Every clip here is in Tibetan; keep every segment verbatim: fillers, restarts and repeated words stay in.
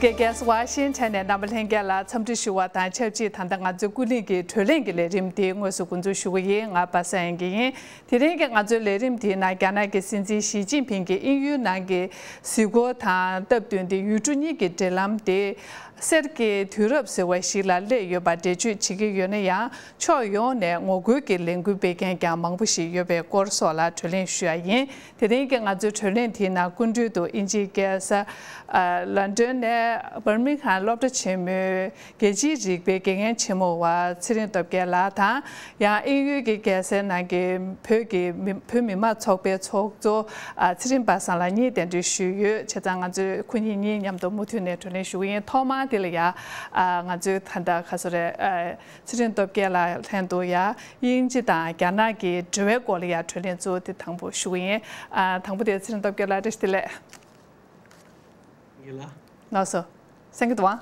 རྒྱལ་ཁབ་ཝ་ཤིང་ཊོན་ནས་རྣམ་པ་ལྷན་རྒྱས་ལ་འཚམས་འདྲི་ཞུ་བ་དང་ཆབས་ཅིག་ད་ལྟ་ང་ཚོའི་ཀུན་གླེང་གི་བགྲོ་གླེང་གི་ལས་རིམ་དེ་དངོས་སུ་འགོ་འཛུགས་ཞུ་གི་ཡིན། ང་པ་སངས་དབྱངས་སྐྱིད་ཡིན། དེ་རིང་གི་ང་ཚོའི་ལས་རིམ་དེའི་ནང་རྒྱ་ནག་གི་སྲིད་འཛིན་ཞི་ཅིན་ཕིང་གིས་དབྱིན་ཡུལ་ནང་གི་གཟིགས་སྐོར་དང་སྟབས་བསྟུན་ཏེ་ཡུལ་གྲུ་གཉིས་ཀྱི་འབྲེལ་ལམ་དེ་གསེར་གྱི་དུས་རབས་ཟེར་བ་ཞིག་ལ་སླེབས་ཡོད་པ་འགྲེལ་བརྗོད་བྱེད་ཀྱི་ཡོད་ན་ཡང་ཕྱོགས་ཡོངས་ནས་ངོ་རྒོལ་གྱི་ལས་འགུལ་སྤེལ་མཁན་ཀྱང་མང་པོ་ཞིག་ཡོད་པའི་སྐོར་སོགས་ལ་བགྲོ་གླེང་ཞུ་ཡ་ཡིན། དེ་རིང་གི་ང་ཚོའི་བགྲོ་གླེང་དེའི་ནང་སྐུ་མགྲོན་དུ་དབྱིན་ཇིའི་རྒྱལ་ས་ཨ་ལོན་ཌོན་ནས་བར་མིང་ཧམ་སློབ་གྲྭ་ཆེན་མོའི་རྒྱལ་སྤྱིའི་རིག་པའི་དགེ་རྒན་ཆེན་མོ་བ་ཚེ་རིང་སྟོབས་རྒྱལ་ལགས་དང་། ཡང་དབྱིན་ཡུལ་གྱི་རྒྱལ་སའི་ནང་གི་བོད་ཀྱི་མི་བོད་མི་མང་ཚོགས་པའི་ཚོགས་གཙོ་ཨ་ཚེ་རིང་པ་སངས་ལགས་གཉིས་གདན་འདྲེན་ཞུས་ཡོད། བྱས་ཙང་ང་ཚོས་ཁོ་གཉིས་གཉིས་མཉམ་དུ་མུ་མཐུད་ནས་བགྲོ་གླེང་ཞུ་གི་ཡིན། ཐོག་མར་དེ་ལ་ཡ་ཨ་ང་ཚོས་ད་ལྟ་ག་ཚོད་རེད། ཨ་ཚེ་རིང་སྟོབས་རྒྱལ་ལགས་ལྷན་དུ་ཡ་དབྱིན་ཇི་དང་རྒྱ་ནག་གི་འབྲེལ་བའི་སྐོར་ལ་ཡ་བགྲོ་གླེང་གཙོ་བོ་དེ་དང་པོ་ཞུ་གི་ཡིན། ཨ་དང་པོ་དེ་ཚེ་རིང་སྟོབས་རྒྱལ་ལགས་བཀྲ་ཤིས་བདེ་ལེགས། ཡིན་ལ། ལགས་སོ། གསན་གྱི་འདུག་བ།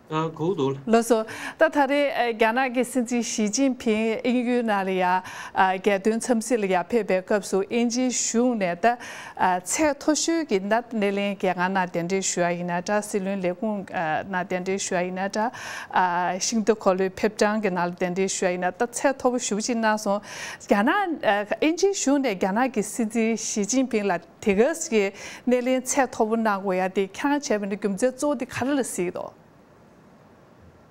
ཨ་གོ་གི་འདུག་ལ། ལགས་སོ། ད་ད་རེས་ཨ་རྒྱ་ནག་གི་སྲིད་འཛིན་ཞི་ཅིན་ཕིང་དབྱིན་ཡུལ་ནང་ལ་ཡ་ཨ་རྒྱལ་དོན་འཚམས་གཟིགས་ལ་ཡ་ཕེབས་པའི་སྐབས་སུ་དབྱིན་ཇིའི་གཞུང་ནས་ད་ཨ་ཚད་མཐོ་ཤོས་ཀྱི་ད་སྣེ་ལེན་རྒྱལ་ཁང་ནང་གདན་འདྲེན་ཞུ་ཡ་ཡིན་ན་འདྲ། སྲིད་བློན་ལས་ཁུངས་ཨ་ནང་གདན་འདྲེན་ཞུ་ཡ་ཡིན་ན་འདྲ། ཨ་ཤིང་རྟ་འཁོར་ལོའི་ཕེབས་བྲང་གི་ནང་ལ་གདན་འདྲེན་ཞུ་ཡ་ཡིན་ན་ད་ཚད་མཐོ་པོ་ཞེ་པོ་ཅིག་གནང་སོང་། རྒྱ་ནག་ཨ་དབྱིན་ཇིའི་གཞུང་ནས་རྒྱ་ནག་གི་སྲིད་འཛིན་ཞི་ཅིན་ཕིང་ལ་དེ་ག་ཙམ་གྱི་སྣེ་ལེན་ཚད་མཐོ་པོ་གནང་དགོས་ཡ་དེ་ཁྱེད་རང་བྱས་པ་ཡིན་ན་རྒྱུ་མཚན་གཙོ་བོ་དེ་ག་རེ་ལ་གཟིགས་འདུག་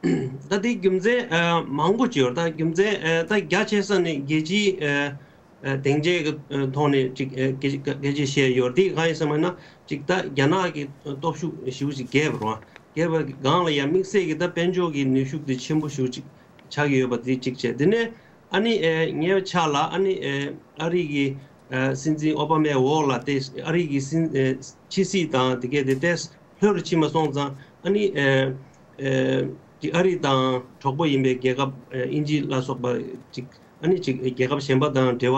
ད་དེ་རྒྱུ་མཚན་ཨ་མང་པོ་ཅིག་ཡོད་རེད། ད་རྒྱུ་མཚན་ཨ་ད་རྒྱ་ཆེ་ས་ནས་རྒྱལ་སྤྱིའི་ཨ་ཨ་སྡིངས་ཆའི་གི་ཨ་ཐོག་ནས་ཅིག་ཨ་སྐད་ཆ་སྐད་ཆ་བཤད་ཡོད་རེད། དེ་གང་ཡིན་ཟེར་བ་ཡིན་ན་ཅིག་ད་རྒྱ་ནག་གི་སྟོབས་ཤུགས་ཞེ་པོ་ཅིག་རྒྱས་པ་རེད་བ། རྒྱས་པ་གི་སྒང་ལ་ཡང་དམིགས་བསལ་གྱི་ད་དཔལ་འབྱོར་གྱི་ནུས་ཤུགས་དེ་ཆེན་པོ་ཞེ་པོ་ཅིག་ཆགས་ཀྱི་ཡོད་པ་དེ་གཅིག་བྱས། དེ་ནས་ཨ་ནི་ཨེ་ཉེ་བའི་ཆར་ལ་ཨ་ནི་ཨེ་ཨ་རི་གི་ཨེ་སྲིད་འཛིན་ཨོ་བྷ་མའི་འོག་ལ་ཏེ་ཨ་རི་གི་སྲིད་ཨེ་ཕྱི་སྲིད་དང་དེ་གས་དེ་ཏེ་ལྷོད་རུ་ཕྱིན་པ་སོང་ཙང་ཨ་ནི་ཨེ་ཨེ་ཅིག་ཨ་རི་དང་གྲོགས་པོ་ཡིན་པའི་རྒྱལ་ཁབ་ཨེ་དབྱིན་ཇི་ལ་སོགས་པ་ཅིག་ཨ་ནི་ཅིག་རྒྱལ་ཁབ་གཞན་པ་དང་འབྲེལ་བ་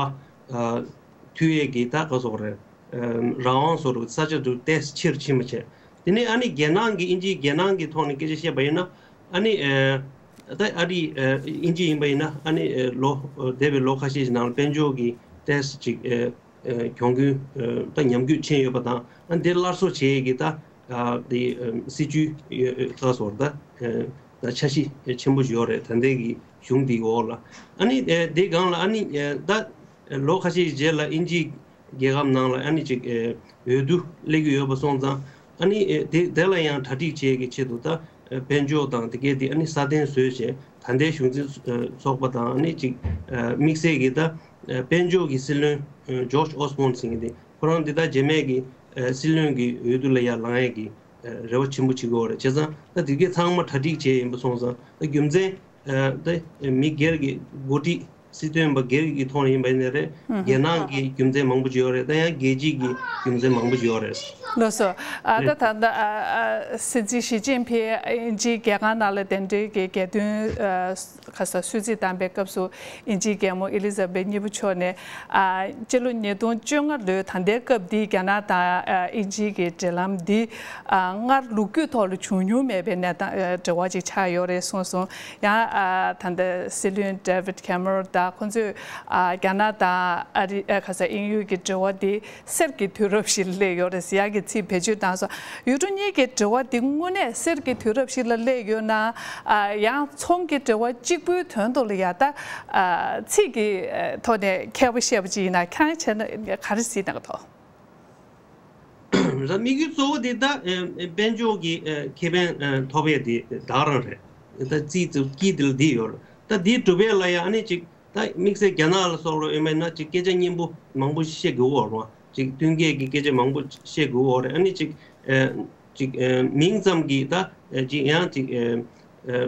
ཨ་མཐུད་ཡས་ཀྱི་ད་ག་སོགས་རེད། ཨ་རང་དབང་སོགས་རུ་ས་ཆ་དུ་ཏེ་ཕྱིར་ཕྱིན་པ་བྱས། དེ་ནས་ཨ་ནི་རྒྱལ་ནང་གི་དབྱིན་ཇི་རྒྱལ་ནང་གི་ཐོག་ནས་སྐད་ཆ་བཤད་པ་ཡིན་ན་ཨ་ནི་ཨེ་ད་ཨ་རི་ཨེ་དབྱིན་ཇི་ཡིན་པ་ཡིན་ན་ཨ་ནི་ཨེ་ལོ་འདས་པའི་ལོ་ཁ་ཤས་ཤིག་ནང་ལ་དཔལ་འབྱོར་གྱི་ཏེས་ཅིག་ཨེ་ཨེ་གྱོང་གུན་ཨེ་ད་ཉམས་རྒུད་ཕྱིན་ཡོད་པ་དང་ཨ་འདི་སླར་གསོ་བྱེད་ཡས་ཀྱི་ད་ཨ་དེ་ཨེ་སྲིད་ཇུས་ཡོད་ད་སོར་ད་ཨེ་ད་འཆར་གཞི་ཆེན་པོ་ཞིག་ཡོད་རེད། ད་ལྟའི་གི་གཞུང་འདིའི་འོག་ལ་ཨ་ནི་ཨེ་དེ་སྒང་ལ་ཨ་ནི་ཨེ་ད་ལོ་ཁ་ཤས་ཤིག་རྗེས་ལ་དབྱིན་ཇི་རྒྱལ་ཁབ་ནང་ལ་ཨ་ནི་ཅིག་ཨེ་འོས་བསྡུ་སླེབས་ཀྱི་ཡོད་པ་སོང་ཙང་ཨ་ནི་ཨེ་དེ་དེ་ལ་ཡང་གྲ་སྒྲིག་བྱེད་ཀྱི་ཆེད་དུ་ད་ཨེ་དཔལ་འབྱོར་དང་དེ་གས་དེ་ཨ་ནི་སྲ་བརྟན་བཟོས་བྱས་ད་ལྟའི་གཞུང་འཛིན་ཚོགས་པ་དང་ཨ་ནི་ཅིག་ཨེ་དམིགས་བསལ་གྱི་ད་ཨེ་དཔལ་འབྱོར་གྱི་སྲིད་བློན་ཨེ་ཇོརྗ་ཨོ་སི་བྷོན་ཟེར་མཁན་དེ་ཁོ་རང་འདི་ད་རྗེས་མའི་གི་ཨེ་སྲིད་བློན་གྱི་འོས་བསྡུ་ལ་ཡར་ལངས་ཡས་ཀྱི་ཨེ་རེ་བ་ཆེན་པོ་བྱེད་ཀྱི་ཡོད་རེད། བྱས་ཙང་ད་དེ་གས་ཚང་མ་གྲ་སྒྲིག་བྱས་ཡིན་པ་སོང་ཙང་ད་རྒྱུ་མཚན་ཨ་ད་མི་སྒེར་གྱི་འགོ་ཁྲིད་སྲིད་དོན་པ་སྒེར་གྱི་ཐོག་ནས་ཡིན་པ་ཡིན་ནའི་རེད། ཧུམ། རྒྱལ་ནང་གི་རྒྱུ་མཚན་མང་པོ་ཅིག་ཡོད་རེད། ད་ཡང་རྒྱལ་སྤྱི་གི་རྒྱུ་མཚན་མང་པོ་ཅིག་ཡོད་རེད། ལགས་སོ། ཨ་ད་རེད། ད་ད་ཨ་ཨ་སྲིད་འཛིན་ཞི་ཅིན་ཕིང་དབྱིན་ཇིའི་རྒྱལ་ཁང་ནང་ལ་གདན་འདྲེན་གྱི་རྒྱལ་དོན་ཨ་ཁ་ས་གསོལ་ཚིགས་བཏང་པའི་སྐབས་སུ་དབྱིན་ཇིའི་རྒྱལ་མོ་ཨེ་ལི་ཛ་བེད་གཉིས་པ་མཆོག་ནས་ཨ་སྤྱི་ལོ་ཉིས་སྟོང་བཅོ་ལྔ་ལོའི་ད་ལྟའི་སྐབས་འདིའི་རྒྱ་ནག་དང་ཨ་དབྱིན་ཇིའི་གི་འབྲེལ་ལམ་འདི་ཨ་སྔར་ལོ་རྒྱུས་ཐོག་ལ་བྱུང་མྱོང་མེད་པའི་གནས་སྟངས་ཨ་འབྲེལ་བ་ཅིག་ཆགས་ཡོད་རེད་གསུངས་སོང་། ཡང་ཨ་ད་ལྟ་སྲིད་བློན་ཌེ་བིད་ཁེ་མེ་རོན་དང་ཁོང་ཚོས་ཨ་རྒྱ་ནག་དང་ཨ་རི་ཨ་ཁ་ས་དབྱིན་ཡུལ་གྱི་འབྲེལ་བ་འདི་གསེར་གྱི་དུས་རབས་ཤིག་ལ་སླེབས་ཡོད་རེད་ཟེར་ཡག་གི་ཚིག་བེད་སྤྱོད་བཏང་སོང་། ཡུལ་གྲུ་གཉིས་ཀྱི་འབྲེལ་བ་འདི་དངོས་གནས་གསེར་གྱི་དུས་རབས་ཤིག་ལ་སླེབས་ཡོད་ན། ཨ་ཡང་ཚོང་གི་འབྲེལ་བ་གཅིག་པུའི་དོན་དུ་ལ་ཡ་ད་ཨ་ཚིག་གི་ཨ་ཐོག་ནས་མཁས་པ་བཤད་པ་ཅིག་ཡིན་ན་ཁྱེད་རང་བྱས་ན་ག་རེ་གཟིགས་གནང་གི་འདུག་ད་དམིགས་ཡུལ་གཙོ་བོ་དེ་ད་ཨེ་དཔལ་འབྱོར་གྱི་ཨེ་ཁེ་ཕན་ཨེ་ཐོབ་ཡས་དེ་ད་ག་རང་རེད། ད་རྩིས་རྩིས་དཀྱིལ་དེ་ལ་འདི་ཡོད་རེད། ད་འདི་སྒྲུབ་ཡས་ལ་ཡང་ཨ་ནི་ཅིག་ད་དམིགས་བསལ་རྒྱ་ནག་ལ་སོགས་ལ་ཡོད་མེད་ན་ཅིག་སྐད་ཆ་སྙན་པོ་མང་པོ་བཤད་དགོས་ཡོད་རེད། ཅིག་བསྟུན་མཁས་ཀྱི་སྐད་ཆ་མང་པོ་བཤད་དགོས་ཡོད་རེད། ཨ་ནི་ཅིག་ཨེ་ཅིག་ཨེ་མིང་ཙམ་གྱིས་ད་ཨེ་ཅིག་ཡང་ཅིག་ཨེ་ཨེ་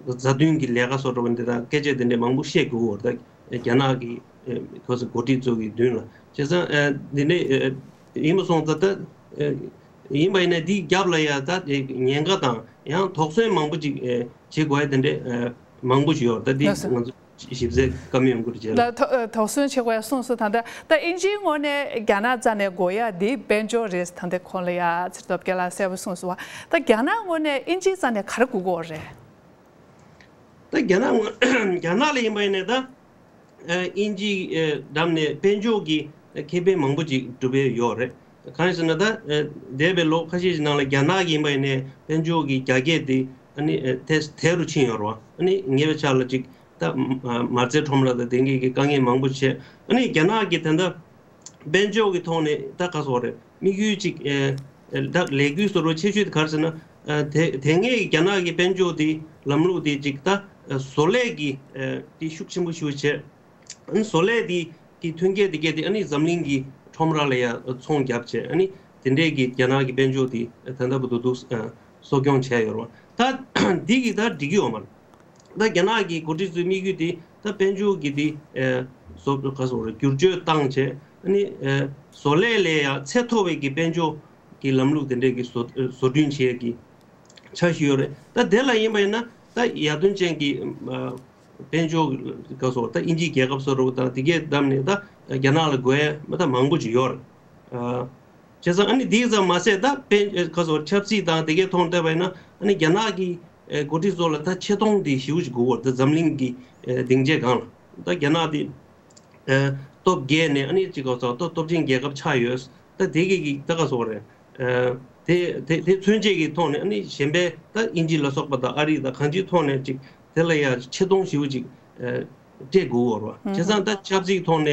མཛའ་མཐུན་གྱི་ལས་ཀ་སོགས་འགྲོ་བ་འདི་དང་སྐད་ཆ་དེ་འདྲ་མང་པོ་བཤད་དགོས་ཡོད་རེད། ད་རྒྱ་ནག་གི་ཨེ་ག་ཚོད་འགོ་ཁྲིད་ཚོ་གི་མདུན་ལ། བྱས་ཙང་ཨེ་འདི་འདྲ་ཨེ་ཡིན་པ་སོང་ཙང་ད་ཨེ་ཡིན་པ་ཡིན་ན་འདིའི་རྒྱབ་ལ་ཡ་ད་ཉེན་ཁ་དང་ཡང་དོགས་ཟོན་མང་པོ་ཅིག་ཨེ་བྱེད་དགོས་ཡ་དེ་འདྲ་ཨེ་མང་པོ་ཞིག་ཡོད་རེད། ད་འདི་ལགས་སོ། ང་ཚོ་ཞིབ་གསལ་བཀའ་མོལ་ཡོང་གི་རེད་ལ། ད་དོགས་ཟོན་བྱེད་དགོས་ཡ་གསུངས་སོང་། ད་ལྟ་ད་དབྱིན་ཇིའི་ངོས་ནས་རྒྱ་ནག་རྩ་ནས་དགོས་ཡ་འདི་དཔལ་འབྱོར་རེད། ད་ལྟ་ཁོང་ལ་ཡ་ཚེ་རིང་སྟོབས་རྒྱལ་ལགས་གསལ་པོ་གསུངས་སོང་བ། ད་རྒྱ་ནག་ངོས་ནས་དབྱིན་ཇིའི་རྩ་ནས་ག་རེ་དགོས་ཀྱི་ཡོད་རེད། ད་རྒྱ་ནག་ངོས་རྒྱ་ནག་ལ་ཡིན་པ་ཡིན་ནའི་ད་ཨ་དབྱིན་ཇིའི་ཨ་འགྲམ་ནས་དཔལ་འབྱོར་གྱི་ཁེ་ཕན་མང་པོ་ཅིག་སྒྲུབ་ཡས་ཡོད་རེད། གང་ཡིན་ཟེར་ན་ད་འདས་པའི་ལོ་ཁ་ཤས་ཀྱི་ནང་ལ་རྒྱ་ནག་གི་ཡིན་པ་ཡིན་ནའི་དཔལ་འབྱོར་གྱི་རྒྱ་སྐྱེད་དེ་ཨ་ནི་དེ་དལ་རུ་ཕྱིན་ཡོད་རེད་བ། ཨ་ནི་ཉེ་བའི་ཆར་ལ་ཅིག་ད་མ་རྩའི་ཁྲོམ་ར་དང་དེ་འགའི་གི་དཀའ་ངལ་མང་པོ་བྱས། ཨ་ནི་རྒྱ་ནག་གི་ད་ལྟ་དཔལ་འབྱོར་གྱི་ཐོག་ནས་ད་ག་སོག་རེད། དམིགས་ཡུལ་ཅིག་ད་ལས་འགུལ་བཟོ་རོགས་ཆེ་ཤོས་དེ་ག་རེ་ཟེར་ན། དེ་དེ་སྔའི་རྒྱ་ནག་གི་དཔལ་འབྱོར་དེ་ལམ་ལུགས་དེ་ཅིག་ད་བཟོ་ལས་ཀྱི་དེ་ཤུགས་ཆེན་པོ་ཞིག་བྱས། ཨ་ནི་བཟོ་ལས་དེ་གི་ཐོན་སྐྱེད་དེ་གས་དེ་ཨ་ནི་འཛམ་གླིང་གི་ཁྲོམ་ར་ལ་ཡ་ཚོང་བརྒྱབ་བྱས། ཨ་ནི་དེ་འདྲས་ཀྱི་རྒྱ་ནག་གི་དཔལ་འབྱོར་དེ་ད་ལྟ་བར་དུ་འདུག་གསོ་སྐྱོང་བྱས་ཡོད་རེད་བ། ད་འདི་གི་ད་འགྲིག་གི་ཡོད་མ་རེད། ད་རྒྱ་ནག་གི་འགོ་ཁྲིད་ཚོའི་དམིགས་ཡུལ་དེ་ད་དཔལ་འབྱོར་གྱི་དེ་བཟོ་ག་སོག་རེད། བསྒྱུར་བཅོས་བཏང་བྱས། ཨ་ནི་བཟོ་ལས་ལས་ཡ་ཚད་མཐོ་བའི་གི་དཔལ་འབྱོར་གྱི་ལམ་ལུགས་དེ་འདྲས་ཀྱི་བཟོ་བཟོ་སྐྲུན་བྱས་ཀྱི་འཆར་གཞི་ཡོད་རེད། ད་དེ་ལ་ཡིན་པ་ཡིན་ན་ད་ཡར་ཐོན་ཅན་གྱི་དཔལ་འབྱོར་ག་སོག་ད་དབྱིན་ཇིའི་རྒྱལ་ཁབ་བཟོ་འདྲ་ད་དེ་གས་བསྡམས་ནས་ད་རྒྱ་ནག་ལ་དགོས་ཡ་མ་ད་མང་པོ་ཅིག་ཡོད་རེད། བྱས་ཙང་ཨ་ནི་དེ་ཙམ་མ་ཟད་ད་དཔལ་ག་སོག་ཆབ་སྲིད་དང་དེ་གས་ཐོག་བལྟས་པ་ཡིན་ན་ཨ་ནི་རྒྱ་ནག་གི་འགོ་ཁྲིད་ཚོ་ལ་ད་ཆེ་མཐོང་དེ་ཞེ་པོ་ཅིག་དགོས་ཀྱི་ཡོད་རེད། ད་འཛམ་གླིང་གི་སྡིངས་ཆའི་སྒང་ལ་ད་རྒྱ་ནག་དེ་སྟོབས་རྒྱས་ནས་ཨ་ནི་ཅིག་ག་སོག་ད་སྟོབས་ཆེན་རྒྱལ་ཁབ་ཆགས་ཡོད། ད་དེ་གི་གི་ད་ག་སོག་རེད། དེ་དེ་དེ་མཚོན་བྱེད་ཀྱི་ཐོག་ནས་ཨ་ནི་གཞན་པའི་ད་དབྱིན་ཇི་ལ་སོགས་པ་དང་ཨ་རི་དང་གང་ཅིའི་ཐོག་ནས་ཅིག་དེ་ལ་ཡ་ཆེ་མཐོང་ཞེ་པོ་ཅིག་སྤྲད་དགོས་ཀྱི་ཡོད་རེད་བ། བྱས་ཙང་ད་ཆབ་སྲིད་ཐོག་ནས་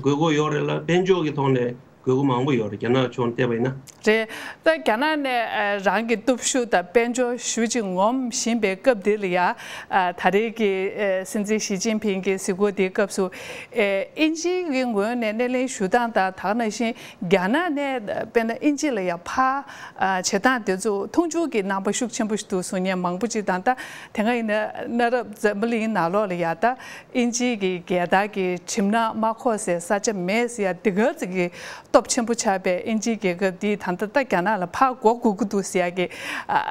དགོས་མཁོ་ཡོད་རེད་ལ། དཔལ་འབྱོར་གྱི་ཐོག་ནས་དགོས་མཁོ་མང་པོ་ཡོད་རེད། རྒྱ་ནག་ཕྱོགས་ནས་བལྟས་པ་ཡིན་ན། རེད། ད་རྒྱ་ནག་ནས་རང་གི་སྟོབས་ཤུགས་དང་དཔལ་འབྱོར་ཞེ་པོ་ཅིག་ངོམ་བཞིན་པའི་སྐབས་འདི་ལ་ཡ། ད་རེས་ཀྱི་སྲིད་འཛིན་ཞི་ཅིན་ཕིང་གི་གཟིགས་སྐོར་དེའི་སྐབས་སུ། དབྱིན་ཇིའི་ངོས་ནས་སྣེ་ལེན་ཞུ་སྟངས་དང་དེ་ནང་བཞིན་རྒྱ་ནག་ནས་དཔེར་ན་དབྱིན་ཇི་ལ་ཡ་ཕར་བྱེད་སྟངས་དེ་ཚོ་མཐོང་ཆུང་གི་རྣམ་པ་ཤུགས་ཆེན་པོ་ཞིག་འདུག་གསུང་མཁན་མང་པོ་ཅིག་དང་། ད་དེ་སྔ་ཡིན་ན་གནའ་རབས་འཛམ་བུ་གླིང་ནང་ལོགས་ལ་ཡ་ད་དབྱིན་ཇིའི་གི་རྒྱལ་དར་གྱི་གྲིབ་ནག་མ་འཁོར་སའི་ས་ཆ་མེད་ཟེར་ཡ་དེ་ག་ཙམ་གྱི་སྟོབས་ཆེན་པོ་ཆགས་པའི་དབྱིན་ཇིའི་རྒྱལ་ཁབ་འདིས་ད་ལྟ་ད་རྒྱ་ནག་ལ་ཕར་མགོ་སྒུར་གྱི་འདུག་ཟེར་ཡ་གི་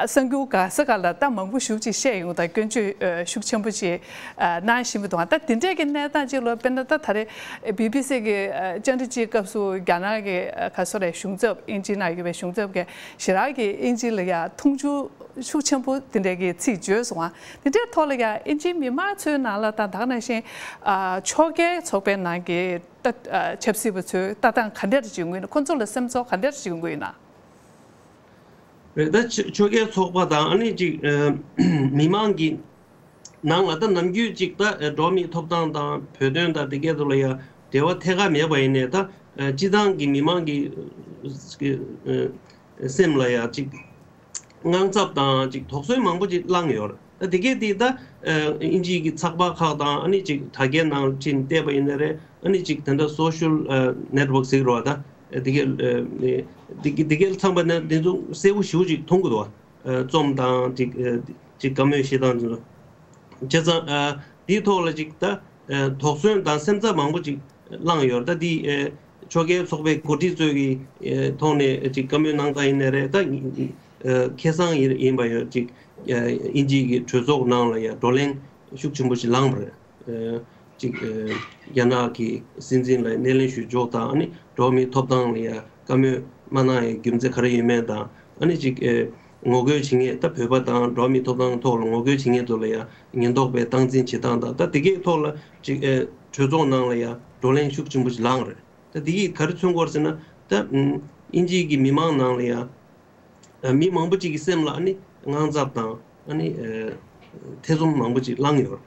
གསར་འགྱུར་ག་ས་ག་ལ་ད་མང་པོ་ཞེ་པོ་ཅིག་བཤད་ཡོང་དང་། སྐྱོན་བརྗོད་ཤུགས་ཆེན་པོ་ཅིག་གནང་བཞིན་པ་འདུག་ད་དེ་འདྲས་ཀྱི་གནས་སྟངས་ཅིག་ལ་དཔེར་ན་ད་ད་རེས་བི་བི་སི་གི་བཅར་འདྲི་ཅིག་སྐབས་སུ་རྒྱ་ནག་གི་ག་སོག་རེད། གཞུང་ཚབ་དབྱིན་ཇིའི་ནང་ཡོད་པའི་གཞུང་ཚབ་ཀྱིས་ཞེ་དྲག་གི་དབྱིན་ཇི་ལ་ཡ་མཐོང་ཆུང་ཤུགས་ཆེན་པོ་དེ་འདྲས་ཀྱི་ཚིག་བརྗོད་སོང་བ། དེ་འདྲའི་ཐོག་ལ་ཡང་དབྱིན་ཇིའི་མི་མང་ཚོའི་ནང་ལ་དང་དེ་ནང་བཞིན་ཨ་ཕྱོགས་འགལ་ཚོགས་པའི་ནང་གི་ལྟ་ཨ་ཆབ་སྲིད་པ་ཚོའི་ལྟ་སྟངས་ག་འདྲ་ཅིག་ཡོང་གི་ཡོད་ན། ཁོང་ཚོ་ལ་སེམས་ཚོར་ག་འདྲ་ཅིག་ཡོང་གི་ཡོད་ན། རེད། ད་ཕྱོགས་འགལ་ཚོགས་པ་དང་ཨ་ནི་ཅིག་མི་མང་གི་ནང་ལ་ད་ནམ་རྒྱུན་ཅིག་ད་འགྲོ་བ་མིའི་ཐོབ་ཐང་དང་བོད་དོན་དང་དེ་སྐད་དུ་ལ་ཡ་འབྲེལ་བ་ཐད་ཀར་མེད་པ་ཡིན་ནའི་ད་སྤྱི་བཏང་གི་མི་མང་གི་སེམས་ལ་ཡ་ཅིག་དངངས་འཚབ་དང་ཅིག་དོགས་ཟོན་མང་པོ་ཅིག་བསླངས་ཡོད་རེད། ད་དེ་གས་དེ་ད་དབྱིན་ཇིའི་གི་ཚགས་པར་ཁག་དང་ཨ་ནི་ཅིག་དྲ་རྒྱའི་ནང་ཕྱིན་བལྟས་པ་ཡིན་ན་རེད། ཨ་ནི་ཅིག་དེ་འདྲ་སོ་ཤལ་ནེཊ་ཝརཀ་ཟེར་གྱི་རེད་བ། ད་དེ་གས་དེ་གས་དེ་གས་ཚང་པ་ནས་དེ་ཚོ་གསལ་པོ་ཞེ་པོ་ཅིག་མཐོང་གི་འདུག་བ། རྩོམ་དང་ཅིག་ཅིག་བཀའ་མོལ་བཤད་སྟངས་དེ་ཚོ། བྱས་ཙང་དེའི་ཐོག་ལ་ཅིག་ད་དོགས་ཟོན་དང་སེམས་འཚབ་མང་པོ་ཅིག་བསླངས་ཡོད་རེད། ད་འདི་ཕྱོགས་འགལ་ཚོགས་པའི་འགོ་ཁྲིད་ཚོའི་གི་ཐོག་ནས་ཅིག་བཀའ་མོལ་གནང་སྟངས་ཡིན་ནའི་རེད། ད་ཁེ་བཟང་ཡིན་ཡིན་པ་ཡོད་ཅིག་དབྱིན་ཇིའི་གི་གྲོས་ཚོགས་ནང་ལ་ཡང་བགྲོ་གླེང་ཤུགས་ཆེན་པོ་ཞིག་བསླངས་པ་རེད། ཅིག་རྒྱ་ནག་གི་སྲིད་འཛིན་ལ་སྣེ་ལེན་ཞུ་ཕྱོགས་དང་ཨ་ནི་འགྲོ་བ་མིའི་ཐོབ་ཐང་ལ་ཡང་བཀའ་མོལ་མ་གནང་ཡའི་རྒྱུ་མཚན་ག་རེ་ཡོད་མེད་དང་། ཨ་ནི་ཅིག་ངོ་རྒོལ་བྱེད་མཁན་ད་བོད་པ་དང་འགྲོ་བ་མིའི་ཐོབ་ཐང་ཐོག་ལ་ངོ་རྒོལ་བྱེད་མཁན་ཚོ་ལ་ཡང་ཉེན་རྟོག་པས་སྟངས་འཛིན་བྱེད་སྟངས་དང་། ད་དེ་གའི་ཐོག་ལ་ཅིག་གྲོས་ཚོགས་ནང་ལ་ཡང་བགྲོ་གླེང་ཤུགས་ཆེན་པོ་ཞིག་བསླངས་རེད། ད་དེ་གིས་ག་རེ་མཚོན་གྱི་ཡོད་ཟེར་ན། ད་དབྱིན་ཇི་གི་མི་མང་ནང་ལ་ཡང་མི་མང་པོ་ཅིག་གི་སེམས་ལ་ཨ་ནི་དངངས་འཚབ་དང་ཨ་ནི་ཐེ་ཚོམ་མང་པོ་ཅིག་བསླངས་ཡོད་རེད།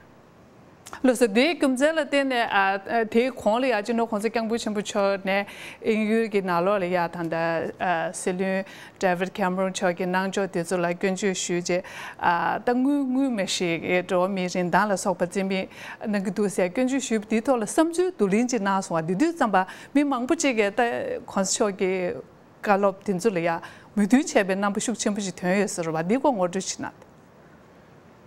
ལགས་སོ། དེའི་རྒྱུ་མཚན་ལ་བརྟེན་ནས་ཨ་དེའི་གོང་ལ་ཡ་སྤྱི་ནོར་༸གོང་ས་༸སྐྱབས་མགོན་ཆེན་པོ་མཆོག་ནས་དབྱིན་ཡུལ་གྱི་ནང་ལོགས་ལ་ཡ་ད་ལྟ་ཨ་སྲིད་བློན་David Cameron་མཆོག་གི་གནང་ཕྱོགས་དེ་ཚོ་ལ་སྐྱོན་བརྗོད་ཞུས་རྗེས། ཨ་ད་དངུལ་དངུལ་མེད་ཞིག་འགྲོ་བ་མིའི་རིན་ཐང་ལ་སོགས་པ་བཙན་གཡེམ་གནང་གི་འདུག་ཟེར་སྐྱོན་བརྗོད་ཞུས་པ་དེའི་ཐོག་ལ་བསམ་ཚུལ་བསྡུ་ལེན་ཅིག་གནང་སོང་བ། དེ་དུས་ཙམ་པ་མི་མང་པོ་ཅིག་གིས་ད་༸གོང་ས་མཆོག་གི་བཀའ་སློབ་དེ་ཚོ་ལ་ཡ་མོས་མཐུན་བྱས་པའི་རྣམ་པ་ཤུགས་ཆེན་པོ་ཞིག་ཐོན་ཡོད་ཟེར་བ་འདི་སྐོར་ངོ་སྤྲོད་ཅིག་གནང་དང་།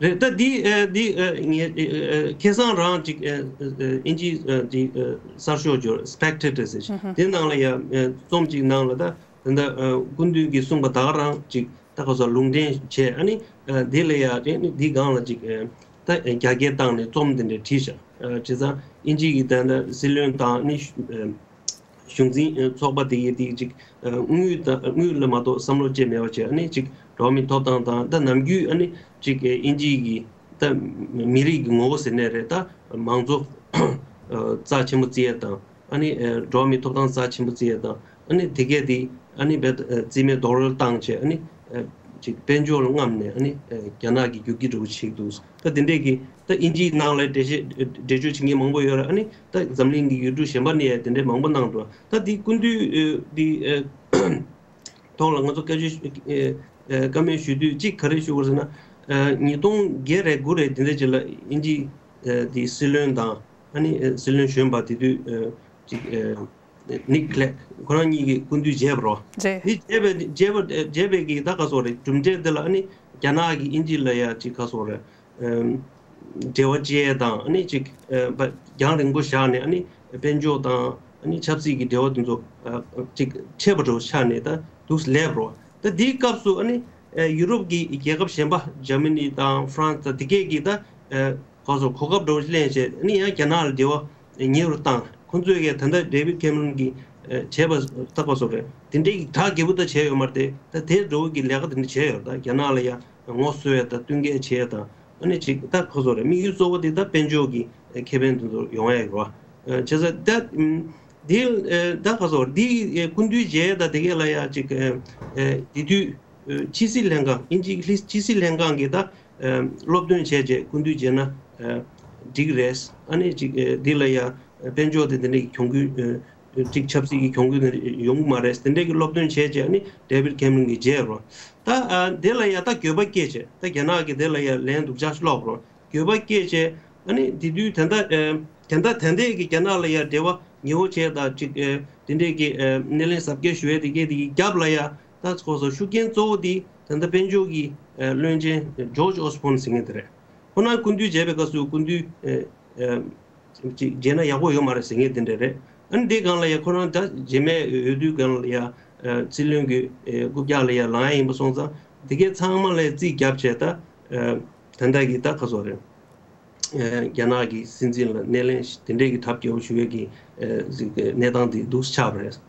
རེད། ད་འདི་ཨ་འདི་ཨ་ངས་ཨ་ཨ་ཁ་སང་རང་ཅིག་ཨ་ཨ་ཨ་དབྱིན་ཇི་ཨ་འདི་ཨ་གསར་ཤོག་སྦྱོར་Spectator་ཟེར་ཞིག་དེ་ནང་ལ་ཡ་ཨ་རྩོམ་ཅིག་ནང་ལ་ད་ད་ལྟ་ཨ་སྐུ་མདུན་གྱིས་གསུངས་པ་ད་ག་རང་ཅིག་ད་ག་ས་ལུང་འདྲེན་བྱས། ཨ་ནི་ཨ་འདི་ལ་ཡ་དེ་ནི་འདི་སྒང་ལ་ཅིག་ཨ་ད་རྒྱ་སྐྱེད་བཏང་ནས་རྩོམ་དེ་འདྲ་བྲིས་ཤག་ཨ་བྱས་ཙང་དབྱིན་ཇི་གི་ད་ལྟ་སྲིད་བློན་དང་ནི་ཨ་གཞུང་འཛིན་ཚོགས་པ་དེ་གའི་དེ་ཅིག་དངུལ་དང་དངུལ་ལ་མ་གཏོགས་བསམ་བློ་ཅིག་མེད་པ་བྱས། ཨ་ནི་ཅིག་འགྲོ་བ་མིའི་ཐོབ་ཐང་དང་ད་ནམ་རྒྱུན་ཨ་ནི་ཅིག་དབྱིན་ཇི་གི་ད་མི་རིགས་ཀྱི་ངོ་བོ་ཟེར་ནའི་རེད། ད་མང་གཙོ་རྩ་ཆེན་པོ་བརྩི་ཡས་དང་ཨ་ནི་འགྲོ་བ་མིའི་ཐོབ་ཐང་རྩ་ཆེན་པོ་བརྩི་ཡས་དང་ ཨ་ནི་དེ་གས་དེ་ཨ་ནི་བེད་རྩིས་མེད་རྡོག་རོལ་བཏང་བྱས། ཨ་ནི་ཅིག་དཔལ་འབྱོར་ལ་རྔམ་ནས། ཨ་ནི་རྒྱ་ནག་གིས་རྒྱུག་ཁྱི་འདྲ་བོ་བྱེད་འདུག་ད་དེ་འདྲས་ཀྱི་ད་དབྱིན་ཇིའི་ནང་ལ་འགྲེལ་བཤད་འགྲེལ་བརྗོད་བྱེད་མཁན་མང་པོ་ཡོད་རེད། ཨ་ནི་ད་འཛམ་གླིང་གི་ཡུལ་གྲུ་གཞན་པ་ནས་ཡང་དེ་འདྲས་མང་པོ་གནང་འདུག་ད་དེ་སྐུ་མདུན་འདི་ཐོག་ལ་ང་ཚོ་བཀའ་ཆོས་བཀའ་མོལ་ཞུ་དུས་གཅིག་ག་རེ་ཞུ་དགོས་ཟེར་ན། ཉིས་སྟོང་བརྒྱད་རེད་དགུ་རེད་དེ་འདྲ་ཅིག་ལ་དབྱིན་ཇི་དེ་སྲིད་བློན་དང་ཨ་ནི་སྲིད་བློན་གཞོན་པ་དེ་དུས་ཅིག་ནིག་ལེག་ཁོ་རང་གཉིས་ཀྱིས་སྐུ་མདུན་མཇལ་བ་རོ། རེད། དེ་མཇལ་བའི་མཇལ་བ་མཇལ་བའི་གི་ད་ག་སོགས་རེད། གྲུབ་འབྲས་དེ་ལ་ཨ་ནི་རྒྱ་ནག་གི་དབྱིན་ཇི་ལ་ཡ་ཅིག་ག་སོགས་རེད། འབྲེལ་བ་བཅད་དང་ཨ་ནི་ཅིག་རྒྱང་རིང་པོ་བཞག་ནས། ཨ་ནི་དཔལ་འབྱོར་དང་ཨ་ནི་ཆབ་སྲིད་ཀྱི་འབྲེལ་བ་དེ་ཚོ་ཅིག་ཆད་པ་འགྲོ་ཆགས་ནས་ད་འདུག་སླེབས་རོ། ད་དེའི་སྐབས་སུ་ཨ་ནི་ཡུ་རོབ་ཀྱི་རྒྱལ་ཁབ་གཞན་པ་ཇར་མ་ནི་དང་ཧྥ་རན་སི་དང་དེ་གས་ཀྱིས་ད་ག་སོགས་གོ་སྐབས་འགྲོ་ལེན་བྱས། ཨ་ནི་ཡང་རྒྱ་ནག་ལ་འབྲེལ་བ་ཉེ་རུ་བཏང་། ཁོང་ཚོས་ཀྱང་ད་ལྟ་ཌེ་བིད་ཁེ་མ་རོན་གྱིས་བྱས་པ་ལྟ་བུ་སོགས་རེད། དེ་འདྲའི་གྲ་རྒྱས་པོ་ད་བྱས་ཡོད་མ་རེད་དེ། ད་དེ་འགྲོ་གི་ལས་ཀ་དེ་འདྲ་བྱས་ཡོད། ད་རྒྱ་ནག་ལ་ཡང་ངོ་གསོད་ཡ་དང་བསྟུན་མཁས་བྱས་ཡ་དང་། ཨ་ནི་ཅིག་ད་ག་སོགས་རེད། དམིགས་ཡུལ་གཙོ་བོ་དེ་ད་དཔལ་འབྱོར་གྱི་ཁེ་ཕན་དེ་ཚོ་ཡོང་ཡ་ཡོད་རེད་བ། བྱས་ཙང་ད་འདི་ད་ག་སོགས་འདི་སྐུ་མདུན་མཇལ་ད་དེ་གས་ལ་ཡ་ཅིག་དེ་དུས་ཕྱི་སྲིད་ལྷན་ཁང་། དབྱིན་ཇིའི་ཕྱི་སྲིད་ལྷན་ཁང་གིས་ད་སློབ་སྟོན་བྱས་རྗེས་སྐུ་མདུན་མཇལ་ན་འགྲིག་རེད། ཨ་ནི་ཅིག་འདི་ལ་ཡ་དཔལ་འབྱོར་དེ་དེ་འདྲའི་གྱོང་གུད་ཅིག་ཆབ་སྲིད་ཀྱི་གྱོང་གུད་དེ་ཡོང་གི་མ་རེད། དེ་འདྲའི་གི་སློབ་སྟོན་བྱས་རྗེས་ཨ་ནི་ཌེ་བིད་ཁེ་མ་རོན་གྱིས་མཇལ་རོ། ད་དེ་ལ་ཡ་ད་འགྱོད་པ་སྐྱེས་བྱས། ད་རྒྱ་ནག་གིས་དེ་ལ་ཡ་ལན་སྡུག་ཅག་སློག་རོ། འགྱོད་པ་སྐྱེས་བྱས། ཨ་ནི་དེ་དུས་ད་ལྟ་ཨེ་ད་ལྟ་ད་ལྟའི་གི་རྒྱ་ནག་ལ་ཡ་འབྲེལ་བ་ཉེ་བོ་བྱས་དང་ཅིག་ཨེ་དེ་འདྲའི་གི་ཨེ་སྣེ་ལེན་གཟབ་རྒྱས་ཞུ་ཡས་དེ་གས་དེ་གི་རྒྱབ་ལ་ཡ་ད་ཁོ་སོ་ཤུགས་རྐྱེན་གཙོ་བོ་དེ་ད་ལྟ་དཔལ་འབྱོར་གྱི་ཨེ་བློན་ཆེན་ཇོརྗ་ཨོ་སི་བྷོན་ཟེར་མཁན་དེ་རེད། ཁོ་རང་སྐུ་མདུན་མཇལ་བའི་སྐབས་སུ་སྐུ་མདུན་ཨེ་ཨེ་ཅིག་མཇལ་ན་ཡག་པོ་ཡོད་མ་རེད་ཟེར་མཁན་དེ་འདྲ་རེད། ཨ་ནི་དེ་སྒང་ལ་ཡ་ཁོ་རང་ད་རྗེས་མའི་འོས་བསྡུའི་སྒང་ལ་ཡ་ཨེ་སྲིད་བློན་གྱི་ཨེ་རྐུབ་བཀྱག་ལ་ཡ་ལངས་ཡ་ཡིན་པ་སོང་ཙང་དེ་གས་ཚང་མ་ལ་རྩིས་བརྒྱབ་བྱས། ད་ཨེ་ད་ལྟ་གི་ད་ག་སོགས་རེད། ཨེ་རྒྱ་ནག་གི་སྲིད་འཛིན་ལ་སྣེ་ལེན་དེ་འདྲས་ཀྱི་ཐབས་སྐྱོ་བོ་ཞུ་ཡས་ཀྱི་ཨེ་གནས་སྟངས་དེ་འདུག་ཆགས་པ་རེད།